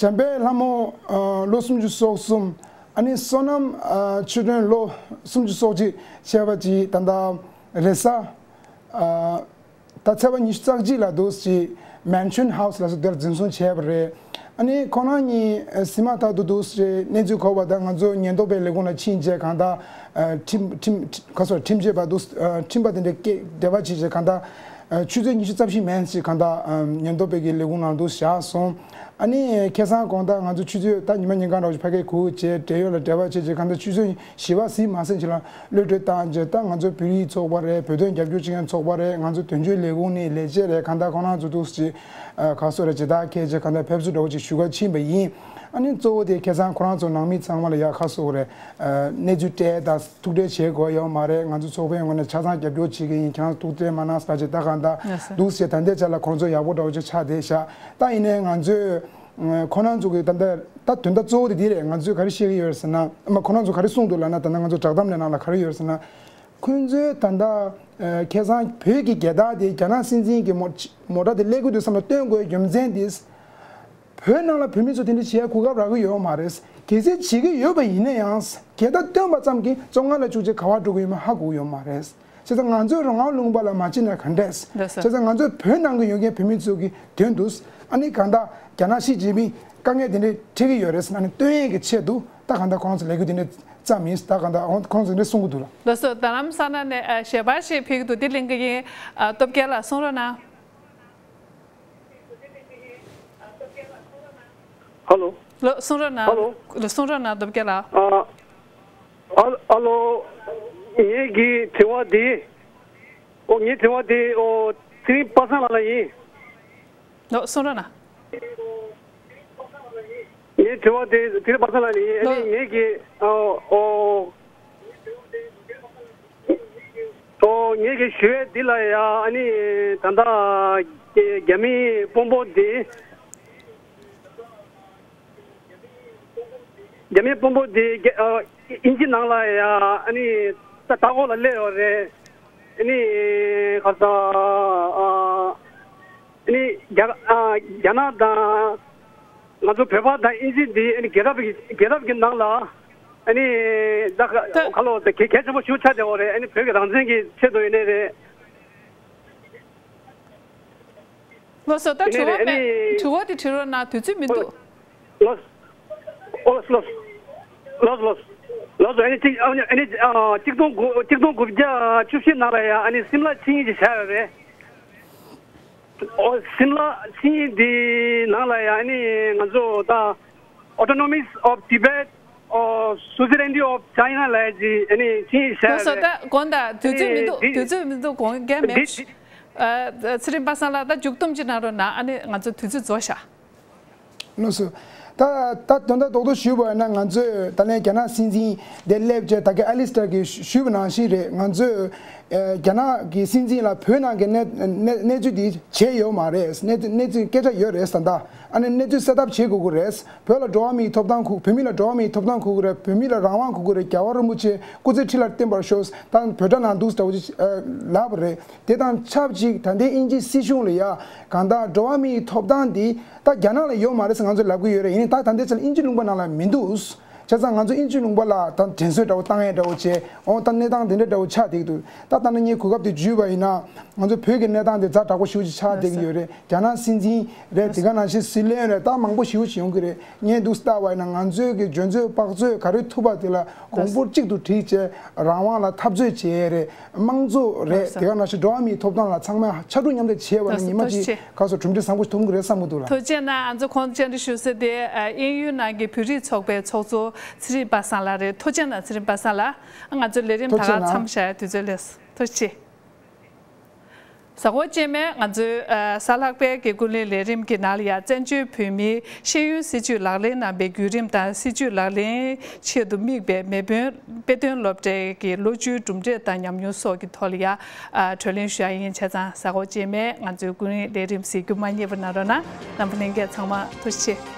འཇམ་དཔལ་ལྷ་མོ་ལོ་སུམ་ཅུ་སོ་གསུམ། ཨ་ནི་བསོད་ནམས་ཆོས་སྒྲོན་ལོ་སུམ་ཅུ་སོ་གཅིག་བྱས་པ་ཅིག་ད་ལྟ་རེས་གཟའ་ད་ཚེས་པ་ཉི་ཤུ་རྩ་གཅིག་ལ་འདུག་ཅིག་Mansion House ལ་སོགས་དེར་འཛིན་བཟུང་བྱས་པ་རེད། ཨ་ནི་ཁོང་རང་གཉིས་གཟིགས་མ་ཐག་ཏུ་འདུག་ཅིག་གནས་ཚུལ་གོ་བ་དང་ང་ཚོ་ཉེན་རྟོག་པའི་ལས་ཁུངས་ལ་ཕྱིན་རྗེས་གང་ལྟར་ཁྲིམས་ཁྲིམས་ག་ཚོད་ཁྲིམས་ཆད་པ་འདུག་ཁྲིམས་པ་དེ་འདྲས་སྐད་འབྲེལ་བ་བྱས་རྗེས་གང་ལྟར། ཆུ་ཚོད་ཉི་ཤུ་རྩ་བཞི་མན་ཞིག་གང་ལྟར་ཉེན་རྟོག་པའི་གི་ལས་ཁུངས་ནང་དུ་བཞག་སོང་། ཨ་ནི་ཁ་སང་དགོང་དག་ང་ཚོ་ཆུ་ཚོད་ད་ཉི་མ་ཉིན་གང་འདྲ་བོ་ཞིག་ཕ་གིར་སྒུག་བྱས་འབྲེལ་ཡོད་ལ་འབྲེལ་བ་བྱས་རྗེས་གང་ལྟར་ཆུ་ཚོད་བཞི་པ་ཟིན་མ་ཟིན་ཅིག་ལ་གློད་གྲོལ་བཏང་རྗེས་ད་ང་ཚོ་བོད་རིགས་ཚོགས་པ་རེད། བོད་དོན་རྒྱབ་སྐྱོར་བྱེད་མཁན་ཚོགས་པ་རེད། ང་ཚོ་དོན་གཅོད་ལས་ཁུངས་ནས་ལས་བྱེད་རེད། གང་ལྟར་ཁོང་རང་ཚོ་འདུག་ཅིག་ག་ཚོད་རེད་ཇི་ལྟར་འཁྱེར་རྗེས་གང་ལྟར་ཕེབས་བསུ་འདྲ་བོ་ཅིག་ཞུ་གར་ཕྱིན་པ་ཡིན། ཨ་ནི་གཙོ་བོ་དེ་ཁ་སང་ཁོ་རང་ཚོ་ནང་མི་ཚང་མ་ལ་ཡ་ག་ཚོད་རེད་གནས་ཚུལ་སྤྲད་དང་། ཐུགས་ཁྲལ་བྱེད་དགོས་ཡོད་མ་རེད། ང་ཚོ་ཚོགས་པའི་ངོས་ནས་ཆ་ཚང་རྒྱབ་སྐྱོར་བྱེད་ཀྱི་ཡིན། ཁྱེད་རང་ཐུགས་ཁྲལ་མ་གནང་ཟེར་ཅིག་ད་གང་ལྟར་ལགས་སོ། འདུག་ཟེར། ད་ལྟའི་ཆ་ལ་ཁོང་ཚོ་ཡག་པོ་འདྲ་བོ་ཅིག་ཆགས་བསྡད་ཤག་ད་ཡིན་ནའི་ང་ཚོས་ཁོང་རྣམ་ཚོ་གི་ད་ལྟ་ད་དོན་དག་གཙོ་བོ་དེ་འདི་རེད། ང་ཚོས་ག་རེ་བཤད་ཀྱི་ཡོད་རེད་ཟེར་ན། མ་ཁོང་རྣམ་ཚོ་ག་རེ་གསུངས་འདུག་ལབ་ན། ད་ལྟ་ང་ཚོ་བསྒྲགས་གཏམ་ལས་ནང་ལ་ག་རེ་ཡོད་རེད་ཟེར་ན། ཁོང་ཚོས་ད་ལྟ་ཁ་སང་བོད་ཀྱི་རྒྱལ་དར་དེ་རྒྱ་ནག་སྲིད་འཛིན་གྱི་མོ་མོ་ཊ་དེ་སླེབས་ཀྱི་འདུག་བསམ་ལ་སྟོན་དགོས་རྒྱུ་མཚན་དེ། བོད་ནང་ལ་བོད་མི་ཚོ་དེ་འདྲ་བྱེད་ཡ་གོ་སྐབས་རག་གི་ཡོད་མ་རེད། གལ་སྲིད་བྱེད་ཀྱི་ཡོད་པ་ཡིན་ན་ཡང་། རྒྱལ་དར་བཏོན་པ་ཙམ་གྱིས་བཙོན་ཁང་ལ་བཅུག་རྗེས་ག་པར་འགྲོ་གི་ཡོད་མེད་ཧ་གོ་གི་ཡོད་མ་རེད། བྱས་ཙང་ང་ཚོས་རང་དབང་ལུང་པ་ལ་མ་ཕྱིན་ན་ག་འདྲས། ལགས་སོ། བྱས་ཙང་ང་ཚོའི་བོད་ནང་གི་ཡོད་མཁན་བོད་མི་ཚོ་གི་དོན་དུ། ཨ་ནི་གང་ལྟར་རྒྱ་ནག་ཞི་ཅིན་ཕིང་དཀའ་ངལ་དེ་འདྲས་འཕྲད་ཀྱི་ཡོད་རེད་ཟེར་ན། ཨ་ནི་སྟོན་ཡས་ཀྱི་ཆེད་དུ་ད་གང་ལྟར་ཁོ་རང་ཚོ་ལས་འགུལ་དེ་འདྲས་བརྩམས་ཡིན། ད་གང་ལྟར་ཁོ་རང་ཚོ་འདི་འདྲས་གསུང་གི་འདུག་ལ། ལགས་སོ། རྡ་རམ་ས་ལ་ནས་ཨ་ཞལ་པར་ཞིག་ཕུལ་གྱི་འདུག་འདི་ལེན་གྱི་ཡིན། ཨ་སྟོབས་རྒྱལ་ལགས་གསུང་རོགས་གནང་། ཧ་ལོ། ལོ་གསུང་རོགས་གནང་། ཧ་ལོ། ལོ་གསུང་རོགས་གནང་། སྟོབས་རྒྱལ་ལགས། ཨ། ཨ་ཨ་ལོ། ངེད་ཀྱི་དྲི་བ་དེ། ཨོ་ངའི་དྲི་བ་དེ་ཨོ་ཚེ་རིང་པ་སངས་ལགས་ལ་ཡིན། ལོ་གསུང་རོགས་གནང་། ངའི་དྲི་བ་དེ་ཚེ་རིང་པ་སངས་ལགས་ལ་ཡིན། ཨ་ནི་ལོ་ངེད་ཀྱི་ཨོ་ཨོ། ཨོ་ངེད་ཀྱི་ཞུ་ཡས་འདི་ལ་ཡ། ཨ་ནི་ད་ལྟ་རྒྱ་མིའི་དཔོན་པོ་འདི། རྒྱ་མིའི་དཔོན་པོ་འདི་རྒྱ་ཨ་དབྱིན་ཇི་ནང་ལ་ཡ། ཨ་ནི་ད་ལྟ་ལྟ་སྐོར་ལ་སླེབས་ཡོད་རེད། ཨ་ནི་ག་ས་ཨ་ནི་རྒྱ་ཨ་རྒྱ་ནག་དང་། ང་ཚོ་བོད་པ་དང་དབྱིན་ཇི་འདི་ཨ་ནི་རྒྱལ་རབས་ཀྱི་རྒྱལ་རབས་ཀྱི་ནང་ལ་ཨ་ནི་ད་ད་ག་ལོ་ད་གལ་གལ་ཆེན་པོ་ཞིག་ཆགས་བསྡད་ཡོད་རེད། ཨ་ནི་བོད་ཀྱི་རང་བཙན་གྱི་ཆེད་དུ་ཡིན་ནའི་རེད། ལགས་སོ། ད་ཨ་ནི་དྲི་བ་རེད། ཨ་མེད། ནི་དྲི་བ་དེ་དྲི་རོགས་གནང་། དུས་ཚོད་མི་འདུག་ལགས། ལགས་ལགས། ལགས་ལགས། ལགས་སོ། ཨ་ནི་གཅིག་ཨ་ནི་ཨ་ནི་ཨ་གཅིག་སྟོང་དགུ་གཅིག་སྟོང་དགུ་བརྒྱ་བཅུ་བཞི་ནང་ལ་ཡ། ཨ་ནི་སིམ་ལ་ཆིངས་ཡིག་ཅིག་བཞག་ཡོད་རེད། ཨོ་སིམ་ལ་ཆིངས་ཡིག་འདི་ནང་ལ་ཡ། ཨ་ནི་ང་ཚོ་ད་Autonomous of Tibet or Suzerainty of China ལབ་ཀྱི་ཨ་ནི་ཆིངས་ཡིག་བཞག་ལགས་སོ། ཡོད་རེད། ད་དགོངས་དག་དུས་ཚོད་མི་འདུག་ཨ་ནི་འདི་དུས་ཚོད་མི་འདུག་དགོངས་འགལ་མེད། འདི་ཨ་ཚེ་རིང་པ་སངས་ལགས། ད་མཇུག་སྡོམ་ཅིག་གནང་རོགས་གནང་། ཨ་ནི་ང་ཚོ་དུས་ཚོད་རྫོགས་ཤག་ལགས་སོ། ད་ད་དོན་དག་རྡོག་རྡོག་ཞུས་པ་ཡིན་ན། ང་ཚོས་ད་ལན་རྒྱ་ནག་སྲིད་འཛིན་དེ་སླེབས་བྱས། ད་གིན་ཨ་ལིས་ཊར་གྱིས་ཞུས་པ་ནང་བཞིན་རེད། ང་ཚོས་ཨ་རྒྱ་ནག་གི་སྲིད་འཛིན་ལ་བོད་ནང་གི་གནས་གནས་གནས་ཚུལ་འདི་བྱས་ཡོད་མ་རེད། གནས་ཚུལ་གནས་ཚུལ་སྐད་ཆ་ཡོད་རེད་ཟེར། ད་ཨ་ནི་གནས་ཚུལ་གསལ་ཐབས་བྱེད་དགོས་ཀྱི་རེད། བོད་ལ་འགྲོ་བ་མིའི་ཐོབ་ཐང་གུ་བོད་མི་ལ་འགྲོ་བ་མིའི་ཐོབ་ཐང་དགོས་ཀྱི་རེད། བོད་མི་ལ་རང་དབང་དགོས་ཀྱི་རེད། རྒྱལ་བ་རིན་པོ་ཆེ་སྐུ་ཚེ་ཁྲི་ལ་བརྟན་པར་ཤོག་ད་བོད་དྲ་ནང་འདུག་འདྲ་བོ་ཅིག་ལབ་པ་རེད། དེ་དང་ཆབས་ཅིག་ད་ལྟའི་དབྱིན་ཇིའི་སྲིད་གཞུང་ལ་ཡ་གང་ལྟར་འགྲོ་བ་མིའི་ཐོབ་ཐང་འདི་ད་རྒྱ་ནག་ལ་ཡོད་མ་རེད་ཟེར་ང་ཚོས་ལབ་ཀྱི་ཡོད་རེད། ཡིན་ནའི་ད་ད་ལྟའི་ཆ་ལ་དབྱིན་ཇི་ལུང་པ་ནང་ལ་མི་འདུག་བྱས་ཙང་ང་ཚོ་དབྱིན་ཇི་ལུང་པ་ལ་ད་དྲན་གསོ་འདྲ་བོ་བཏང་ཡས་འདྲ་བོ་བྱས། འོ་ད་གནས་སྟངས་དེ་འདྲ་འདྲ་བོ་ཆགས་བསྡད་ཀྱི་འདུག་ད་ད་ནི་ངས་གོ་སྐབས་དེ་བརྒྱུད་པ་ཡིན་ན། ང་ཚོ་བོད་ཀྱི་གནས་སྟངས་དེ་ཛ་དྲག་པོ་ཞེ་པོ་ཅིག་ཆགས་བསྡད་ཀྱི་ཡོད་རེད། རྒྱ་ནག་སྲིད་འཛིན་རེད། དེ་ག་ནང་བཞིན་སྲིད་བློན་རེད། ད་མང་པོ་ཞེ་པོ་ཅིག་ཡོང་གི་རེད། ངས་འདུག་ལྟ་བ་ཡིན་ན་ང་ཚོའི་གི་འཇོན་ཚོད་དཔག་ཚོད་ག་རེ་ཐུབ་པ་དེ་ལ་གོང་བུར་གཅིག་ཏུ་བསྒྲིལ་བྱས་རང་དབང་ལ་འཐབ་རྩོད་བྱས་རེད། དམངས་གཙོ་རེད། དེ་ག་ནང་བཞིན་འགྲོ་བ་མིའི་ཐོབ་ཐང་ལ་ཚང་མས་ཕྱར་གྲུ་མཉམ་འདེགས་བྱས་པ་ཡིན་ན། ཉི་མ་གཅིག་ག་ཚོད་གྲུབ་འབྲས་བཟང་པོ་ཞིག་ཐོབ་ཀྱི་རེད་བསམ་གྱི་འདུག་ལགས། ཐུགས་རྗེ་གནང་། ང་ཚོ་ཁོང་བཅར་འདྲི་ཞུ་ས་དེ་དབྱིན་ཡུལ་ནང་གི་བོད་རིགས་ཚོགས་པའི་ཚོགས་གཙོ་ཚེ་རིང་པ་སངས་ལགས་རེད། ཐུགས་རྗེ་གནང་ཚེ་རིང་པ་སངས་ལགས། ང་ཚོ་ལས་རིམ་ད་ག་མཚམས་བཞག་ཡ་དུས་ཚོད་སླེབས་སོང་། ཐུགས་རྗེ་ཆེ། གཟའ་འཁོར་རྗེས་མའི་ང་ཚོའི་ཨ་གཟའ་ལྷག་པའི་གི་ཀུན་གླེང་ལས་རིམ་གྱི་ནང་ལ་ཡ། བཙན་བྱོལ་བོད་མིའི་ཤེས་ཡོན་སྲིད་བྱུས་ལག་ལེན་གནང་པའི་བརྒྱུད་རིམ་དང་། སྲིད་བྱུས་ལག་ལེན་ཆེད་དུ་དམིགས་པའི་མེས་དཔོན་དཔེ་སྟོན་སློབ་གྲྭའི་གི་ལོ་བཅུའི་གྲུབ་འབྲས་དང་ཉམས་མྱོང་སོགས་ཀྱི་ཐོག་ལ་ཡ་ཨ་གྲོས་གླེང་ཞུ་ཡ་ཡིན། བྱས་ཙང་གཟའ་འཁོར་རྗེས་མའི་ང་ཚོའི་ཀུན་གླེང་ལས་རིམ་གཟིགས་རྒྱུ་མ་བསྙེལ་བ་གནང་རོགས་གནང་། རྣམ་པ་ལྷན་རྒྱས་ཚང་མ་ཐུགས་རྗེ་ཆེ།